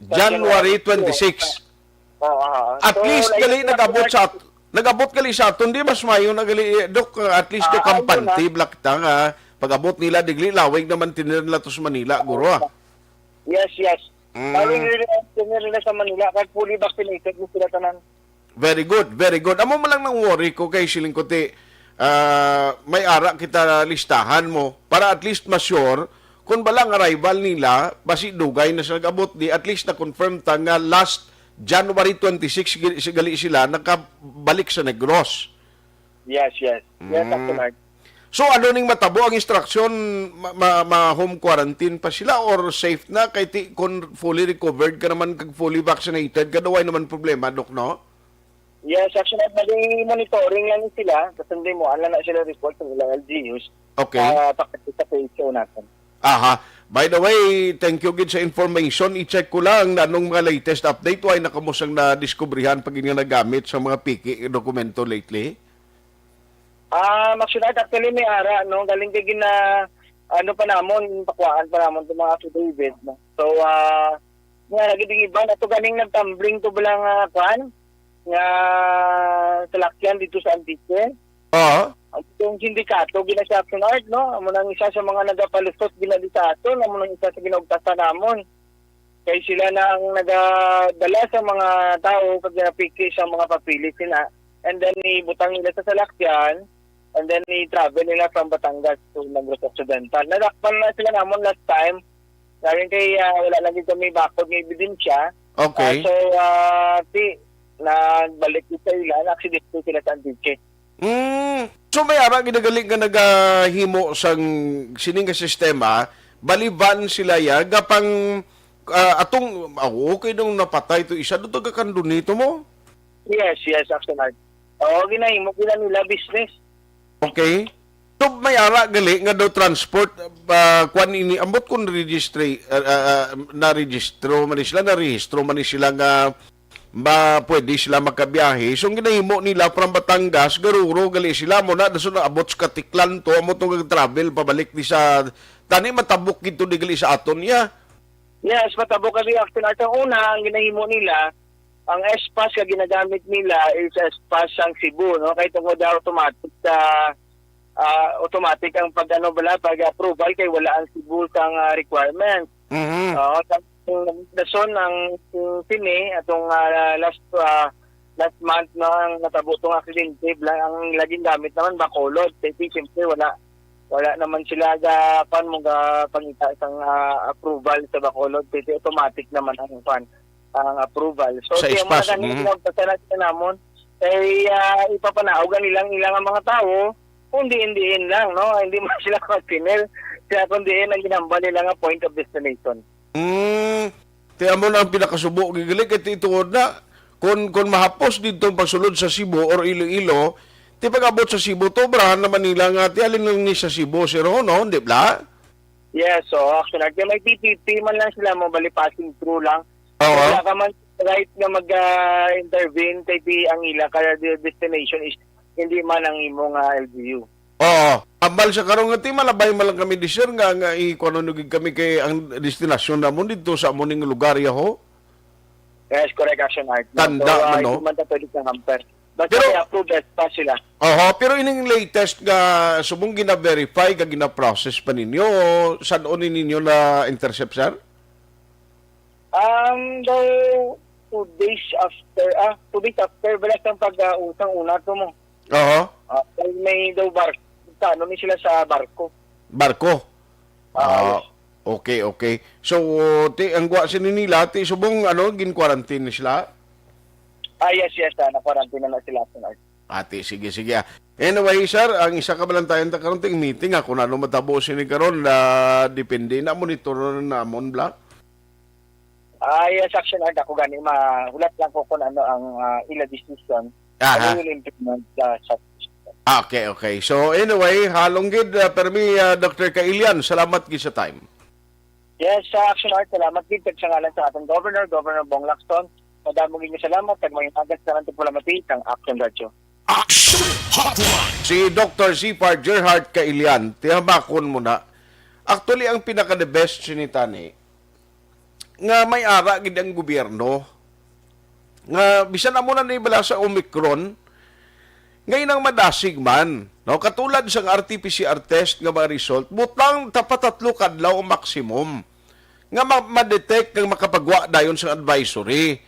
January twenty-six. Oo, oo. At So, least, like, gali, nag-abot sa at-, nag-abot gali sa aton, di mas mayo na gali, eh, Dok, at least, Ah, Dok, ang ayun, panty, ah. Black Tang, ah. Pag-abot nila, digli, lawig naman tinir nila to sa Manila, guro, ah. Yes, yes. Mm. Lawig nila, tinir nila sa Manila, kag fully vaccinated mo sila tanan. Very good, very good. Amo man lang nang worry ko kay siling ko ti, ah, may ara kita listahan mo para at least ma-sure kung bala ang arrival nila, basi dugay na sila nag-abot di, at least na-confirm ta nga last January twenty-six gi-, si-, gali sila nakabalik sa Negros. Yes, yes. Yes, Mm. Doctor Mark. So, ano ning matabo ang instruction? Ma, ma, ma-home quarantine pa sila or safe na? Kay ti, kung fully recovered ka naman kag fully vaccinated ka, daw ay naman problema, Dok, no? Yes, actually, bali monitoring lang sila. Kasi hindi mo, ano na sila report sa ilang L G Us. Okay. Sa, sa, sa P H O natin. Aha. By the way, thank you gid sa information. I-check ko lang na anong mga latest update. Way na kamo sang nadiskubrihan pag nga nagamit sa mga piki dokumento lately? Ah, Max Unite, actually, may ara, no? Galing kay gina-, ano pa namon, pakuhaan pa namon itong mga affidavit, no? So, ah, nga, lagi ding iba, na to ganing nagtumbling to bala nga, kuan, nga salakyan dito sa Antique. Oo. Ang itong sindikato, gina sa Action Art, no? Amo nang isa sa mga nagapalusot, ginali sa aton, amo nang isa sa ginaugtasan namon. Kay sila na ang nagadala sa mga tao kag napiki sa mga papeles nila. And then, ibutang nila sa salakyan, and then i-travel nila from Batangas to Negros Occidental. Nadakpan na sila namon last time. Galing kay, ah, wala lagi kami bakod nga ebidensya. Okay. Ah, so, ah, ti, nagbalik sa ila, na-aksidente sila sa Antique. Mm. So may ara ginagali nga nagahimo sang sining nga sistema, bali van sila ya, gapang, ah, atong, ah, okay nung napatay to isa, doon to gakandunito mo? Yes, yes, actually. Oo, ginahimo, gina nila business. Okay. So, may ara gali nga daw transport, ah, kwan ini, ambot kung registry, ah, ah, ah, na-registro man ni sila, narehistro man ni sila nga ma-, pwede sila makabiyahe. So, ang ginahimo nila from Batangas, garuro gali sila, mo na, dason abot sa Caticlan to, amo to nga travel pabalik di sa, tani matabok gid to di gali sa aton, ya. Yes, matabok kami, Action Art. Ang una, ang ginahimo nila, ang S-Pass nga ginagamit nila is S-Pass sang Cebu, no? Kay tungod daw automatic sa, ah, automatic ang pag, ano, bala, pag-approval kay wala ang Cebu sang, ah, requirements. Mhm. Oo, sa, dason ang, mm, sini, atong, ah, last, ah, last month, no, ang natabo tong aksidente, bla-, ang laging gamit naman, Bacolod. Kay di, siyempre, wala, wala naman sila ga, kuwan mo, ga pangita sang, ah, approval sa Bacolod. Kay di, automatic naman ang, kuwan, ang approval. So, Sa kaya mga S-Pass, ganun, mhm. Pinagpasalamat namon, kay, ah, ipapanaog ang ilang, ilang ang mga tawo, kung diin-diin lang, no? Hindi man sila magpinil. Kaya kung diin ang ginhambal nila nga point of destination. Mm, ti amo na ang pinakasubo, gigali, kay ti tuod na. Kung, kung mahapos dito ang pagsulod sa Cebu or Iloilo, ti pag-abot sa Cebu, to, obrahan naman nila nga, ti alin lang ni sa Cebu, sir, ho, no? Di ba? Yes, so, actually, kaya may P P P man lang sila mo, bali passing through lang. Oo. Wala ka man right nga mag, ah, intervene kay di ang ila, kaya the destination is hindi man ang imong, ah, L G U. Oo. Ambal sa karon nga ti, malabay man lang kami di, sir, nga, nga i-, kuno nugig kami kay ang destinasyon namon dito sa amo ning lugar, ya ho. Yes, correct, Action Art, no? Tanda So, ah, man, no? Hindi man ta pwede sa hamper. Basta Pero i-approve, best pa sila. Oho, pero ining latest nga subong gina-verify, nga gina-process pa ninyo, sad-on ni ninyo na-intercept, sir? Um, daw two days after, ah, two days after, bala sang pag, ah, usang una to mo. Oho. Ah, may, may daw bar-, sa ano ni sila sa barko. Barko? Ah, Ah, yes. Okay, okay. So, ti, ang gwa sini nila, ti subong, ano, gin-quarantine ni sila? Ah, yes, yes, ah, na-quarantine na, na sila, sir. Ati, sige, sige, ah. Anyway, sir, ang isa ka balantayan ta karon ting meeting, ah, kung ano matabo sini karon, na depende na, monitor na namon, bla. Ah, yes, Action Art, ako gani, mahulat lang ko kung ano ang, ah, ila decision. Aha. Ano yung implement sa, sa Ah, okay, okay. So, anyway, halong gid, ah, permi, ah, Doctor Kailian, salamat gid sa time. Yes, sa Action Art, salamat gid, kag sa ngalan sa aton Governor, Governor Bong Lacson, madamo gid nga salamat, kag may agas na lang tigpulamati sang Action Radio. Action Hotline. Si Doctor Sipar Gerhard Kailian, tihamakon mo na. Actually, ang pinaka-the best sini tani, nga may ara gid ang gobyerno, nga bisan amo na ni bala sa Omicron, nga inang madasig man, no? Katulad sang R T P C R test nga mga result, butang tapat tatlo ka adlaw ang maximum nga ma-, ma-detect kag makapagwa dayon sang advisory.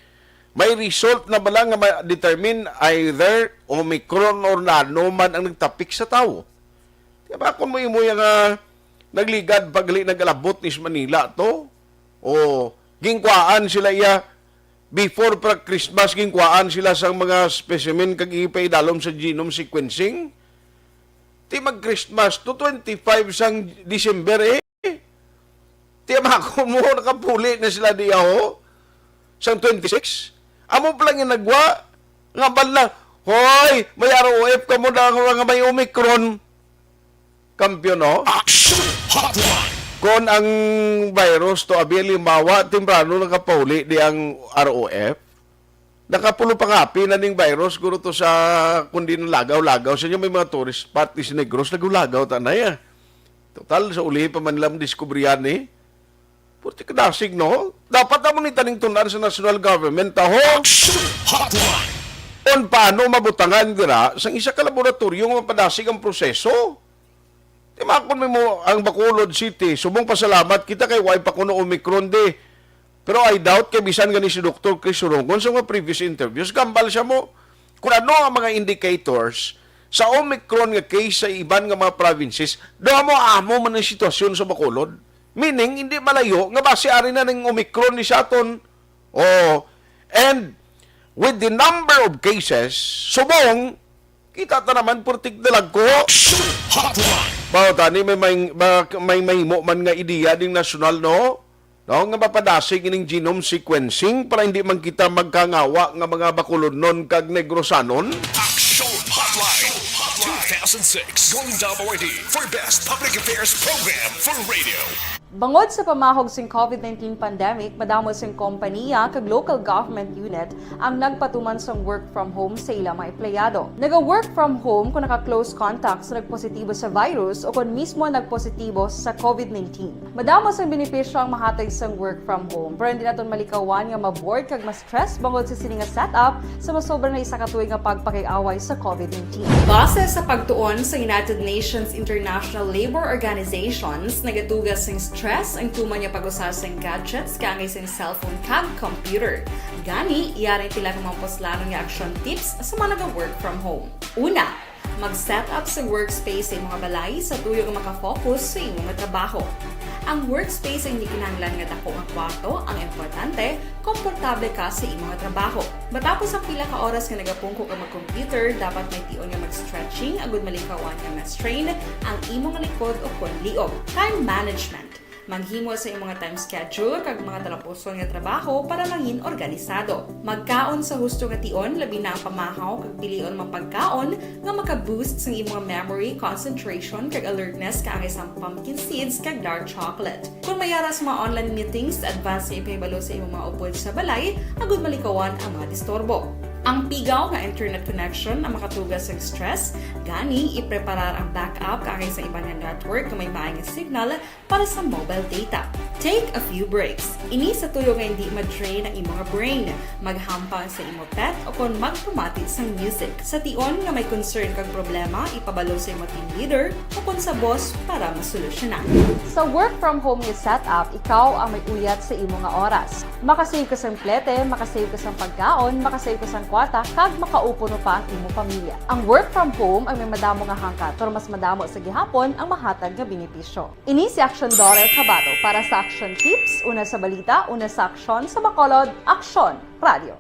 May result na bala nga ma-determine either Omicron or nano man ang nagtapik sa tawo. Di ba, kung mo imo yang, ah, nagligad pagli nagalabot ni sa Manila to? O, gingkwaan sila iya, before pa Christmas, gingkwaan sila sang mga specimen kag ipaidalom sa genome sequencing. Ti mag-Christmas to twenty-five sang December, eh. Ti, ama ko mo, nakapuli na sila diya, ho? Sang twenty-six? Amo pa lang yung nagwa, nga bal na, "Hoy, may R O F ka mo na nga may Omicron." Kampiyon, no? Action Hotline. Kon ang virus to abi, halimbawa, temprano nakapauli di ang R O F, nakapulo pa kapi na ning virus, guro to sa, kundi nalagaw-lagaw. Sa inyo may mga tourist spot, di si Negros, nagulagaw ta na ya. Total, sa uli pa man lang diskubrihan ni. Purti kadasig, no? Dapat amo ni taning tunan sa national government, taho. Action Hotline. Kon paano mabutangan dira sang isa ka laboratoryo nga mapadasig ang proseso? Timakon mo mo ang Bacolod City, subong pasalamat kita kay way pa kuno Omicron di. Pero I doubt kay bisan gani si Doktor Chris Surongon sa mga previous interviews, gambal siya mo. Kung ano ang mga indicators sa Omicron nga case sa iban nga mga provinces, daw amo-amo man ang sitwasyon sa Bacolod. Meaning, hindi malayo nga base ari na ning Omicron ni sa aton. Oh, and with the number of cases, subong, kita ta naman, purtik dalagko. Action Hotline. Mao tani, may, may, ba-, may mahimo man nga ideya ding nasyonal, no? No, nga mapadasig ining genome sequencing para hindi man kita magkangawa nga mga Bacolodnon kag Negrosanon. Action Hotline. six, Golden Dome Awardee for Best Public Affairs Program for Radio. Bangod sa pamahog sing COVID nineteen pandemic, madamo sing kompaniya kag local government unit ang nagpatuman sang work from home sa ila mga empleyado. Naga-work from home kung naka-close contact sa nagpositibo sa virus o kon mismo nagpositibo sa COVID nineteen. Madamo sang benepisyo ang mahatag sang work from home, pero hindi naton malikawan nga ma-bored kag ma-stress bangod sa sini nga setup sa masobra na isa ka tuig nga pagpakig-away sa COVID nineteen. Base sa pagtuon sa United Nations International Labor Organizations, nagatuga sing stress ang tuman nga pag-usa sing gadgets kaangay sing cellphone kag computer. Gani, yari ang pila ka mga puslanon nga action tips sa mga naga-work from home. Una, mag-set up sa workspace sa imong balay sa tuyo nga makafocus sa imong trabaho. Ang workspace ang hindi kinahanglan nga dako nga kwarto, ang importante, komportable ka sa imong trabaho. Matapos ang pila ka oras nga nagapungko ka mag-computer, dapat may tion nga mag-stretching agud malikawan nga ma-strain ang imong likod o kon liog. Time management. Maghimo sa imong time schedule kag mga talapuson nga trabaho para mangin organisado. Magkaon sa husto nga tion, labi na ang pamahaw kag pilion mga pagkaon nga maka-boost sang imong memory, concentration, kag alertness kaangay sang pumpkin seeds kag dark chocolate. Kung may ara sa mga online meetings, advance nga ipahibalo sa imong mga upod sa balay agud malikawan ang mga disturbo. Ang pigaw nga internet connection ang makatuga sang stress, gani ipreparar ang backup kaangay sa iban nga network nga may maay nga signal para sa mobile data. Take a few breaks. Ini sa tuyo nga hindi ma-drain ang imong brain. Maghampang sa imo pet o kon magpamati sang music. Sa tion nga may concern kag problema, ipabalo sa imo team leader o kon sa boss para masolusyonan. Sa work from home nga setup, ikaw ang may uyat sa imo nga oras. Makasave ka sang plete, makasave ka sang pagkaon, makasave ka sang kwarta, kag makaupo pa ang imo pamilya. Ang work from home ang may madamo nga hangkat, pero mas madamo sa gihapon ang mahatag nga benepisyo. Ini si Aksyon Dorer Cabato para sa Aksyon Tips, una sa balita, una sa aksyon, sa Bacolod, Aksyon Radio.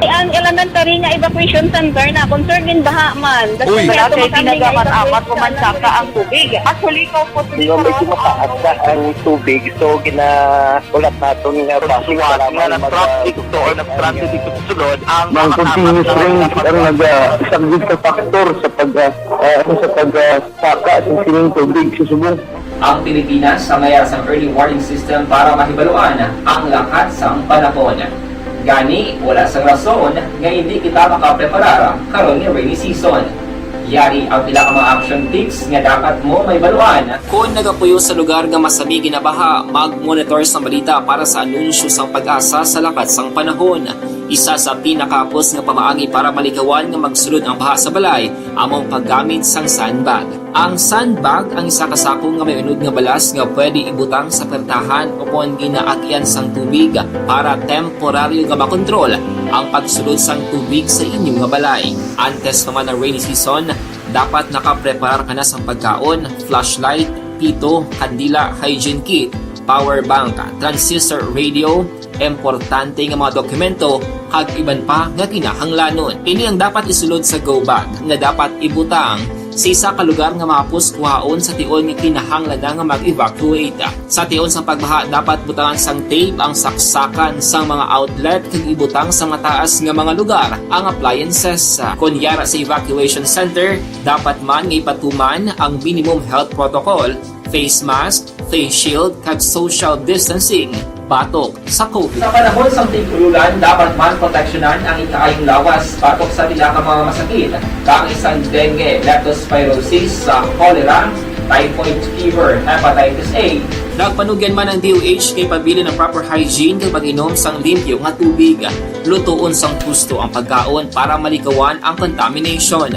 Ang elementary nga evacuation center na concerned in baha man. Uy! Wala kay ginagamat-amat o mansaka ang tubig. Actually, ikaw po, hindi ko medyo mataas na ang tubig. So, gina-, ulat naton nga basic nga nag-traffic to or nag-transit dito sa sulod ang mga continuous rain ang nag-saglit sa factor sa pag, ah, ah, ano, sa pag, ah, saka sa sining tubig sa subong. Ang Pilipinas ang may sang early warning system para mahibaluan ang lakat sang panahon. Gani, wala sang rason nga hindi kita makapreparar karon nga rainy season. Yari ang pila ka mga action tips nga dapat mo mahibaluan. Kon nagapuyo sa lugar nga masami ginabaha, mag-monitor sang balita para sa anunsyo sang PAGASA sa lakat sang panahon. Isa sa pinakahapos nga pamaagi para malikawan nga magsulod ang baha sa balay amo ang paggamit sang sandbag. Ang sandbag ang isa ka sako nga may unod nga balas nga pwede ibutang sa pertahan o kon ginaagian sang tubig para temporaryo nga makontrol ang pagsulod sang tubig sa inyo nga balay. Antes pa man ang rainy season, dapat nakapreparar ka na sang pagkaon, flashlight, pito, kandila, hygiene kit, power bank, transistor radio, importante nga mga dokumento, kag iban pa nga kinahanglanon. Ini ang dapat isulod sa go bag nga dapat ibutang sa isa ka lugar nga mahapos kuhaon sa tion nga kinahanglan na nga mag-evacuate. Sa tion sang pagbaha, dapat butangan sang tape ang saksakan sang mga outlet kag ibutang sa mataas nga mga lugar ang appliances. Kon yara sa evacuation center, dapat man nga ipatuman ang minimum health protocol, face mask, face shield, kag social distancing batok sa COVID. Sa panahon sang tig-ululan, dapat man proteksyonan ang ikaayong lawas batok sa pila ka mga masakit, kaangay sang dengue, leptospirosis, sa cholera, typhoid fever, hepatitis A. Nagpanugyan man ang D O H kay pabilin ang proper hygiene kag pag-inom sang limpyo nga tubig. Lutoon sang husto ang pagkaon para malikawan ang contamination.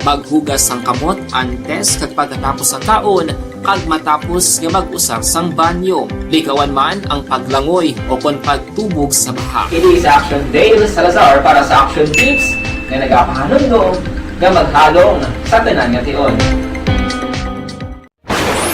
Maghugas sang kamot antes kag pagkatapos sang kaon kag matapos nga mag-usar sang banyo. Likawan man ang paglangoy o kon pagtubog sa baha. Ini si Action Dale Salazar para sa Action Tips nga nagapahanumdom nga maghalong sa tanan nga tion.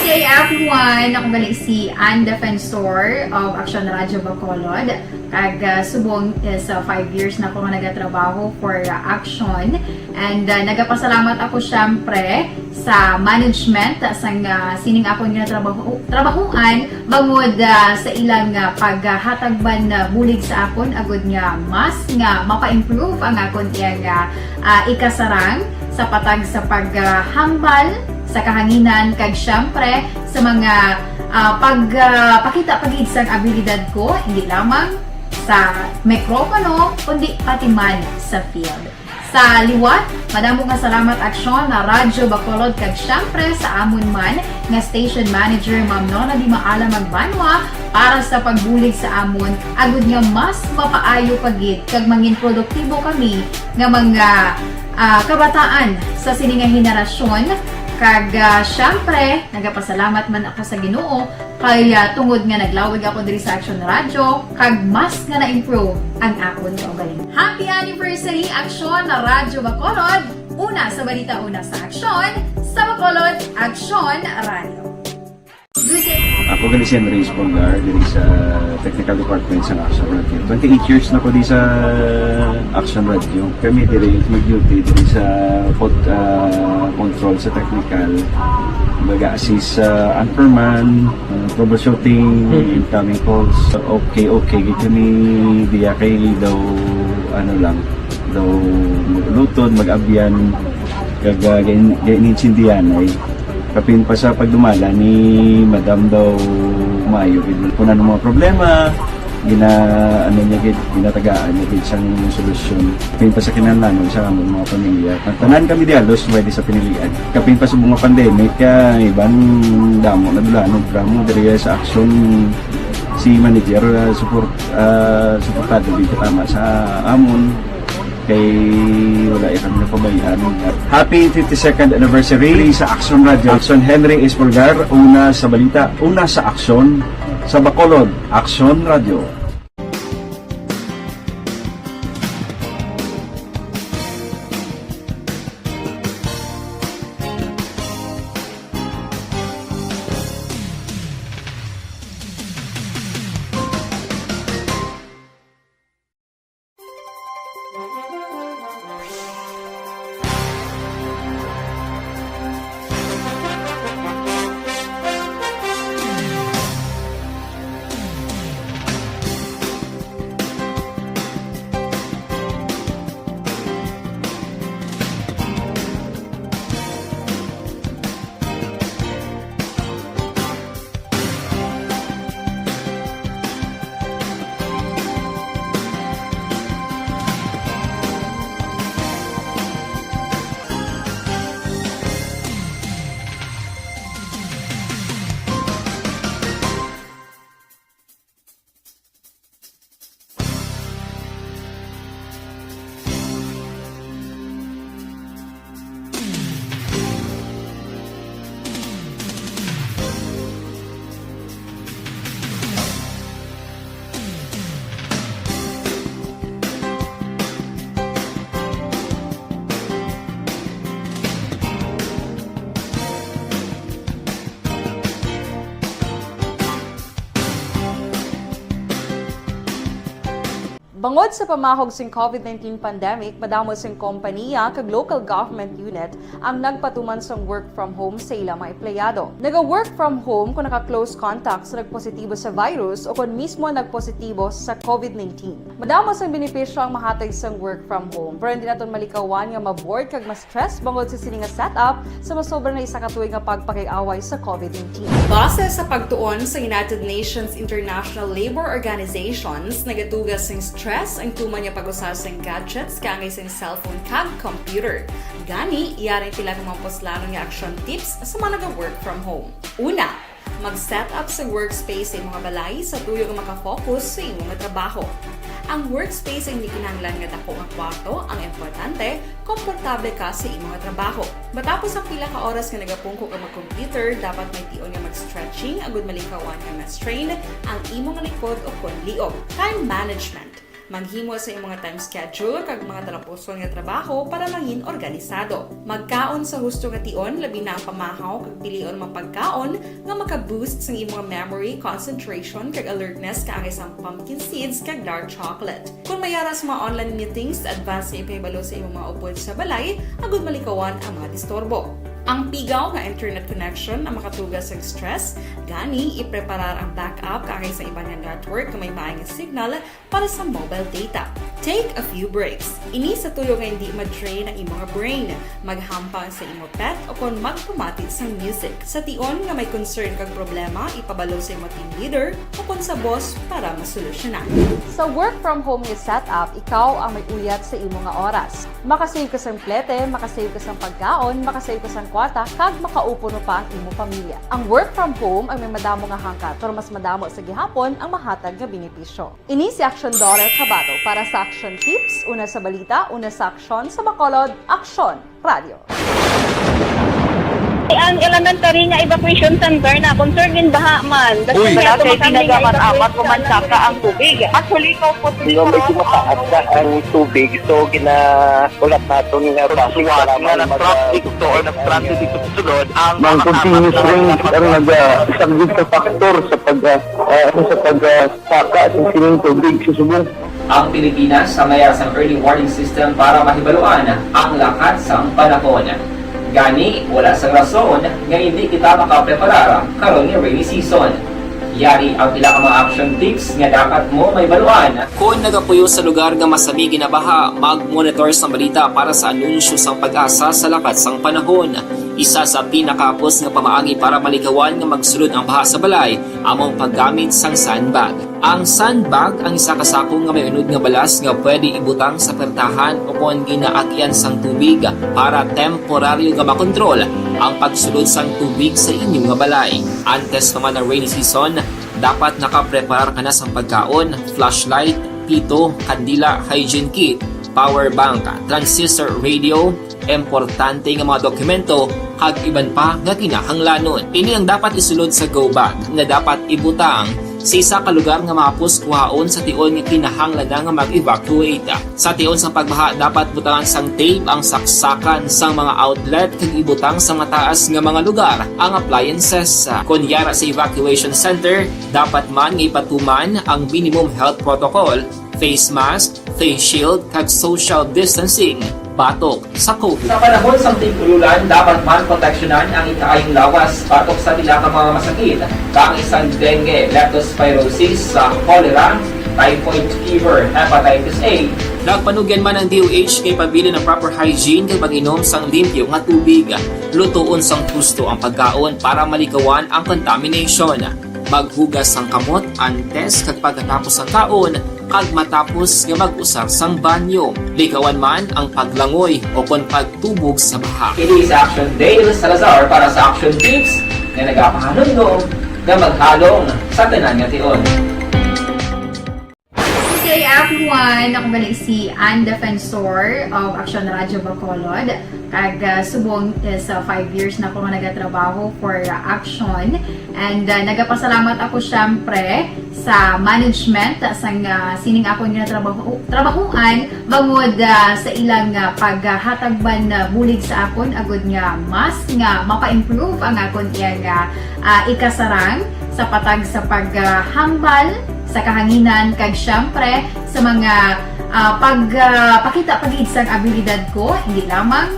Hey everyone! Ako gali si Ann Defensor of Action Radio Bacolod. Kag ah, subong is ah, five years na ako nga nagatrabaho for ah, Action. And ah, nagapasalamat ako syempre sa management sang ah, sining akon ginatrabaho trabahuan bangod ah, sa ilang ah, paghatag man ah, bulig sa akon agud nga mas nga mapa-improve ang akon iyang ah, ah, ikasarang sa patag sa paghambal sa kahanginan, kag siyempre sa mga, ah, pag, ah, pakita pa gid sang abilidad ko, hindi lamang sa mikropono, kundi pati man sa field. Sa liwat, madamo nga salamat, Aksyon na Radyo Bacolod, kag siyempre sa amon man nga station manager, Ma'am Nona Di Maala Magbanwa, para sa pagbulig sa amon, agud nga mas mapaayo pa gid kag mangin produktibo kami nga mga, ah, kabataan sa sini nga henerasyon. Kag, ah, siyempre, nagapasalamat man ako sa Ginoo kay, ah, tungod nga naglawig ako diri sa Aksyon Radyo, kag mas nga na-improve ang akon kaugalingon. Happy anniversary, Aksyon na Radyo Bacolod! Una sa balita, una sa aksyon, sa Bacolod, Aksyon Radyo. Ako gali si Henry Espolgar, diri sa Technical Department sa Aksyon Radyo. Twenty-eight years na ko di sa Aksyon Radyo. Kami diri mag-duty diri sa pod, ah, control sa technical. Baga assist sa anchorman, ah, troubleshooting, incoming calls. Okay, okay, gid kami diya kay daw, ano lang, daw mag-ulutod, mag-abyan, kag, ah, gain-, gain-intindihan ay kapin pa sa pagdumala ni Madam daw maayo gid. Kung ano mga problema, gina-, ano niya gid, ginatagaan niya gid sang solusyon. Kapin pa sa kinahanglanon sa amon mga pamilya. Ang tanan kami di halos pwede sa pinilian. Kapin pa sa mga pandemic, kaya iban damo na dulanon, drama diri sa aksyon si manager, ah, support, ah, suportado din tama sa amon. Kay wala ya kami napabayaan. Happy fifty-second anniversary sa Aksyon Radyo. Aksyon Henry Espolgar, una sa balita, una sa aksyon, sa Bacolod, Aksyon Radyo. Bangod sa pamahog sing COVID nineteen pandemic, madamo sing kompaniya kag local government unit ang nagpatuman sang work from home sa ila mga empleyado. Naga-work from home kon naka-close contact sa nagpositibo sa virus o kon mismo nagpositibo sa COVID nineteen. Madamo sang benepisyo ang mahatag sang work from home, pero hindi naton malikawan nga ma-bored kag ma-stress bangod sa sini nga setup sa masobra na isa ka tuig nga pagpakig-away sa COVID nineteen. Base sa pagtuon sa United Nations International Labour Organizations, nagatuga sing stress ang tuman nga pag-usa sing gadgets kaangay sing cellphone kag computer. Gani, yari ang pila ka mga puslanon nga action tips sa mga naga-work from home. Una, mag-set up sa workspace sa imong balay sa tuyo nga makafocus sa imong trabaho. Ang workspace ang hindi kinahanglan nga dako nga kwarto, ang importante, komportable ka sa imong trabaho. Matapos ang pila ka oras nga nagapungko ka mag-computer, dapat may tion nga mag-stretching agud malikawan nga ma-strain ang imong likod o kon liog. Time management. Maghimo sa imong time schedule kag mga talapuson nga trabaho para mangin organisado. Magkaon sa husto nga tion, labi na ang pamahaw kag pilion mga pagkaon nga maka-boost sang imong memory, concentration, kag alertness kaangay sang pumpkin seeds kag dark chocolate. Kon may ara sa mga online meetings, advance nga ipahibalo sa imong mga upod sa balay agud malikawan ang mga disturbo. Ang pigaw nga internet connection ang makatuga sa stress, gani ipreparar ang backup kaangay sa iban nga network nga may maayong signal para sa mobile data. Take a few breaks. Ini sa tuyo nga hindi ma-drain ang imong brain. Maghampang sa imo pet o kon magpamati sang music. Sa tion nga may concern kag problema, ipabalo sa imo team leader o kon sa boss para masolusyonan. Sa work from home nga setup, ikaw ang may uyat sa imo nga oras. Makasave ka sang plete, makasave ka sang pagkaon, makasave ka sang kwarta, kag makaupo pa ang imo pamilya. Ang work from home ang may madamo nga hangkat, pero mas madamo sa gihapon ang mahatag nga benepisyo. Ini si Action Daughter Kabato para sa Action Tips, una sa balita, una sa aksyon, sa Bacolod, Aksyon Radio. Ang elementary nga evacuation center na concern gin baha man. Uy! Wala kay ginagamat-amat ko man saka ang tubig. Actually, ko po Yung medyo mataas na ang tubig, so ginaulap natin nga traffic para nga mag- na-traffic to or na-stranded dito sa sulod ang Ang mga continuous kasama rain ang naga-, isang big factor sa pag, ah, ah, sa pag, ah, saka sa sining tubig sa subong. Ang Pilipinas sa mayar sang early warning system para mahibaluan ang lakat sang panahon. Gani, wala sang rason nga hindi kita makapreparar karon nga rainy season. Yari ang pila ka mga action tips nga dapat mo mahibaluan. Kon nagapuyo sa lugar nga masami ginabaha, mag-monitor sang balita para sa anunsyo sang PAGASA sa lakat sang panahon. Isa sa pinakahapos nga pamaagi para malikawan nga magsulod ang baha sa balay amo ang paggamit sang sandbag. Ang sandbag ang isa ka sako nga may unod nga balas nga pwede ibutang sa pertahan o kon ginaagyan sang tubig para temporaryo nga makontrol ang pagsulod sang tubig sa inyo nga balay. Antes pa man ang rainy season, dapat nakapreparar ka na sang pagkaon, flashlight, pito, kandila, hygiene kit, power bank, transistor radio, importante nga mga dokumento, kag iban pa nga kinahanglanon. Ini ang dapat isulod sa go bag nga dapat ibutang sa isa ka lugar nga mahapos kuhaon sa tion nga kinahanglan na nga mag-evacuate. Sa tion sang pagbaha, dapat butangan sang tape ang saksakan sang mga outlet kag ibutang sa mataas nga mga lugar ang appliances. Kon yara sa evacuation center, dapat man nga ipatuman ang minimum health protocol, face mask, face shield, kag social distancing batok sa COVID. Sa panahon sang tig-ululan, dapat man proteksyonan ang ikaayong lawas batok sa pila ka mga masakit, kaangay sang dengue, leptospirosis, sa cholera, typhoid fever, hepatitis A. Nagpanugyan man ang D O H nga ipabilin ang proper hygiene kag pag-inom sang limpyo nga tubig. Lutoon sang husto ang pagkaon para malikawan ang contamination. Maghugas sang kamot antes kag pagkatapos sang kaon kag matapos nga mag-usar sang banyo. Likawan man ang paglangoy o kon pagtubog sa baha. Kini si Action Dale Salazar para sa Action Tips nga nagapahanumdom nga maghalong sa tanan nga tion. Good day, everyone! Ako gali si Ann Defensor of Action Radio Bacolod. Kag, ah, subong is, ah, five years na ako nga nagatrabaho for, ah, Action. And, ah, nagapasalamat ako, syempre, sa management, ah, sang, ah, sining akon nga trabaho, trabahuan, bangod, ah, sa ilang, ah, paghatag man, ah, bulig sa akon, agud nga mas nga mapa-improve ang akon iyang, ah, ah, ikasarang sa patag sa paghambal sa kahanginan, kag syempre sa mga, ah, pag, ah, pakita pa gid sang abilidad ko, hindi lamang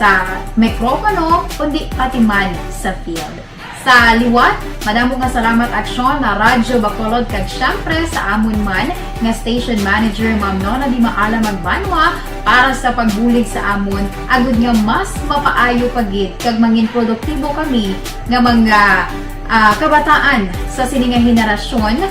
sa mikropono, kundi pati man sa field. Sa liwat, madamo nga salamat, Aksyon na Radyo Bacolod, kag syempre sa amon man nga station manager, Ma'am Nona Di Maala Magbanwa, para sa pagbulig sa amon, agud nga mas mapaayo pa gid kag mangin produktibo kami nga mga, ah, kabataan sa sini nga henerasyon.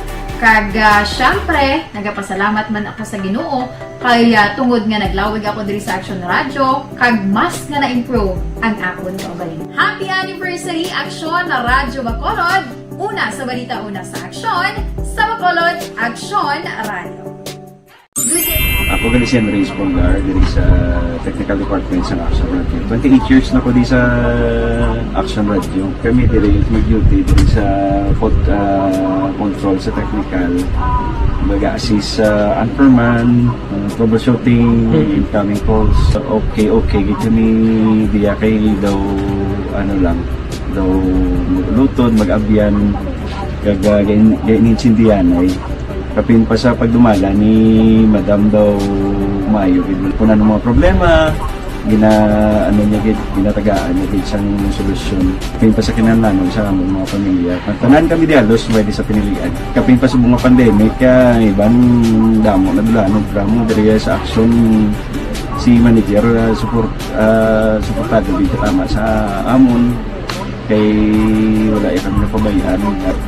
Kag, ah, syempre, nagapasalamat man ako sa Ginoo kay, ah, tungod nga naglawig ako diri sa Action Radio, kag mas nga na-improve ang akon kaugalingon. Happy anniversary, Action na Radyo Bacolod! Una sa balita, una sa aksyon, sa Bacolod, Action Radio. Ako gali si Andres Polgar, diri sa Technical Department sa Action Radio. Twenty-eight years na ko di sa Action Radio. Kami diri mag-duty diri sa pod, ah, control sa technical. Baga assist sa anchorman, ah, troubleshooting, incoming calls. Okay, okay, gid kami diya kay daw, ano lang, daw luton, mag-abyan, kag, ah, gain-, gain-, intindihan ay kapin pa sa pagdumala ni Madam daw maayo gid. Kung ano mga problema, Gina-, ano niya gid, ginatagaan niya gid sang solusyon. Kapin pa sa kinahanglanon sa among mga pamilya. Tanan kami di halos pwede sa pinilian. Kapin pa sa mga pandemic, kay iban damo na dulanon, programa diri sa Aksyon, si manager, ah, support, ah, suportado gid tama sa amon. Kay wala ya kami napabayaan.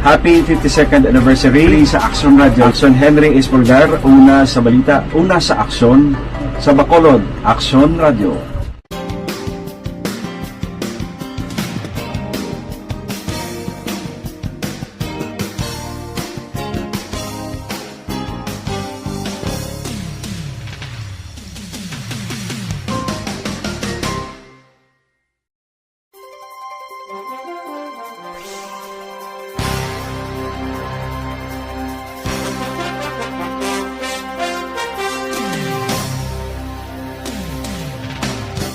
Happy fifty-second anniversary sa Aksyon Radio. Aksyon, Henry Espolgar, una sa balita, una sa aksyon, sa Bacolod, Aksyon Radio.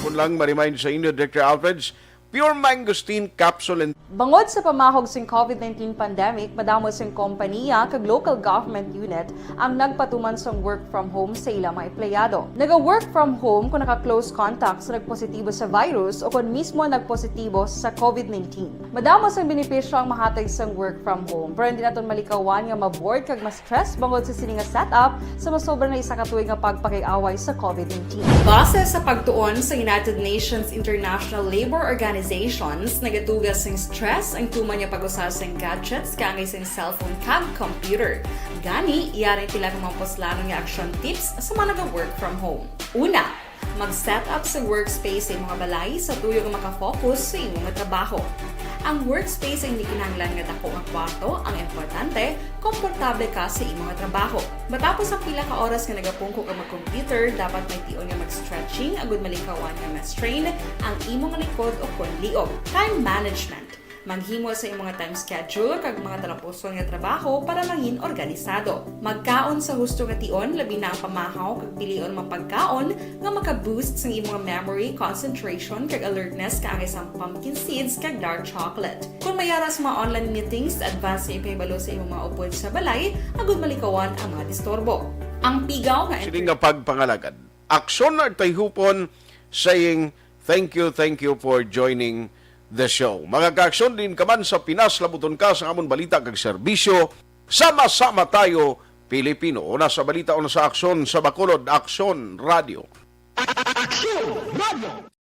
Kung lang ma-remind sa inyo, Director Alfreds, Pure Mangosteen Capsule and Bangod sa pamahog sing COVID nineteen pandemic, madamo sing kompaniya kag local government unit ang nagpatuman sang work from home sa ila mga empleyado. Naga-work from home kung naka-close contact sa nagpositibo sa virus o kon mismo nagpositibo sa COVID nineteen. Madamo sang benepisyo ang mahatag sang work from home, pero hindi naton malikawan nga ma-bored kag ma-stress bangod sa sini nga setup sa masobra na isa ka tuig nga pagpakig-away sa COVID nineteen. Base sa pagtuon sa United Nations International Labor Organizations, nagatuga sing stress ang tuman nga pag-usa sing gadgets kaangay sing cellphone kag computer. Gani, yari pila ka mga puslanon nga action tips sa mga naga-work from home. Una, mag-set up sa workspace sa imong balay sa tuyo nga makafocus sa imong trabaho. Ang workspace ay hindi kinahanglan nga dako nga kwarto, ang importante, komportable ka sa imong trabaho. Matapos ang pila ka oras nga nagapungko ka mag-computer, dapat may tion nga mag-stretching agud malikawan nga ma-strain ang imong likod o kon liog. Time management. Maghimo sa imong time schedule kag mga talapuson nga trabaho para mangin organisado. Magkaon sa husto nga tion, labi na ang pamahaw kag pilion mga pagkaon nga maka-boost sang imong memory, concentration, kag alertness kaangay sang pumpkin seeds kag dark chocolate. Kung may ara sa mga online meetings, advance nga ipahibalo sa imong mga upod sa balay agud malikawan ang mga disturbo. Ang pigaw nga Sini nga pagpangalagad. Aksyon, Agtay Hupon saying, "Thank you, thank you for joining the show." Mga kaaksyon, din ka man sa Pinas, labuton ka sa amon balita kag serbisyo. Sama-sama tayo, Pilipino. Una sa balita, una sa aksyon, sa Bacolod, Aksyon Radio. Aksyon Radio.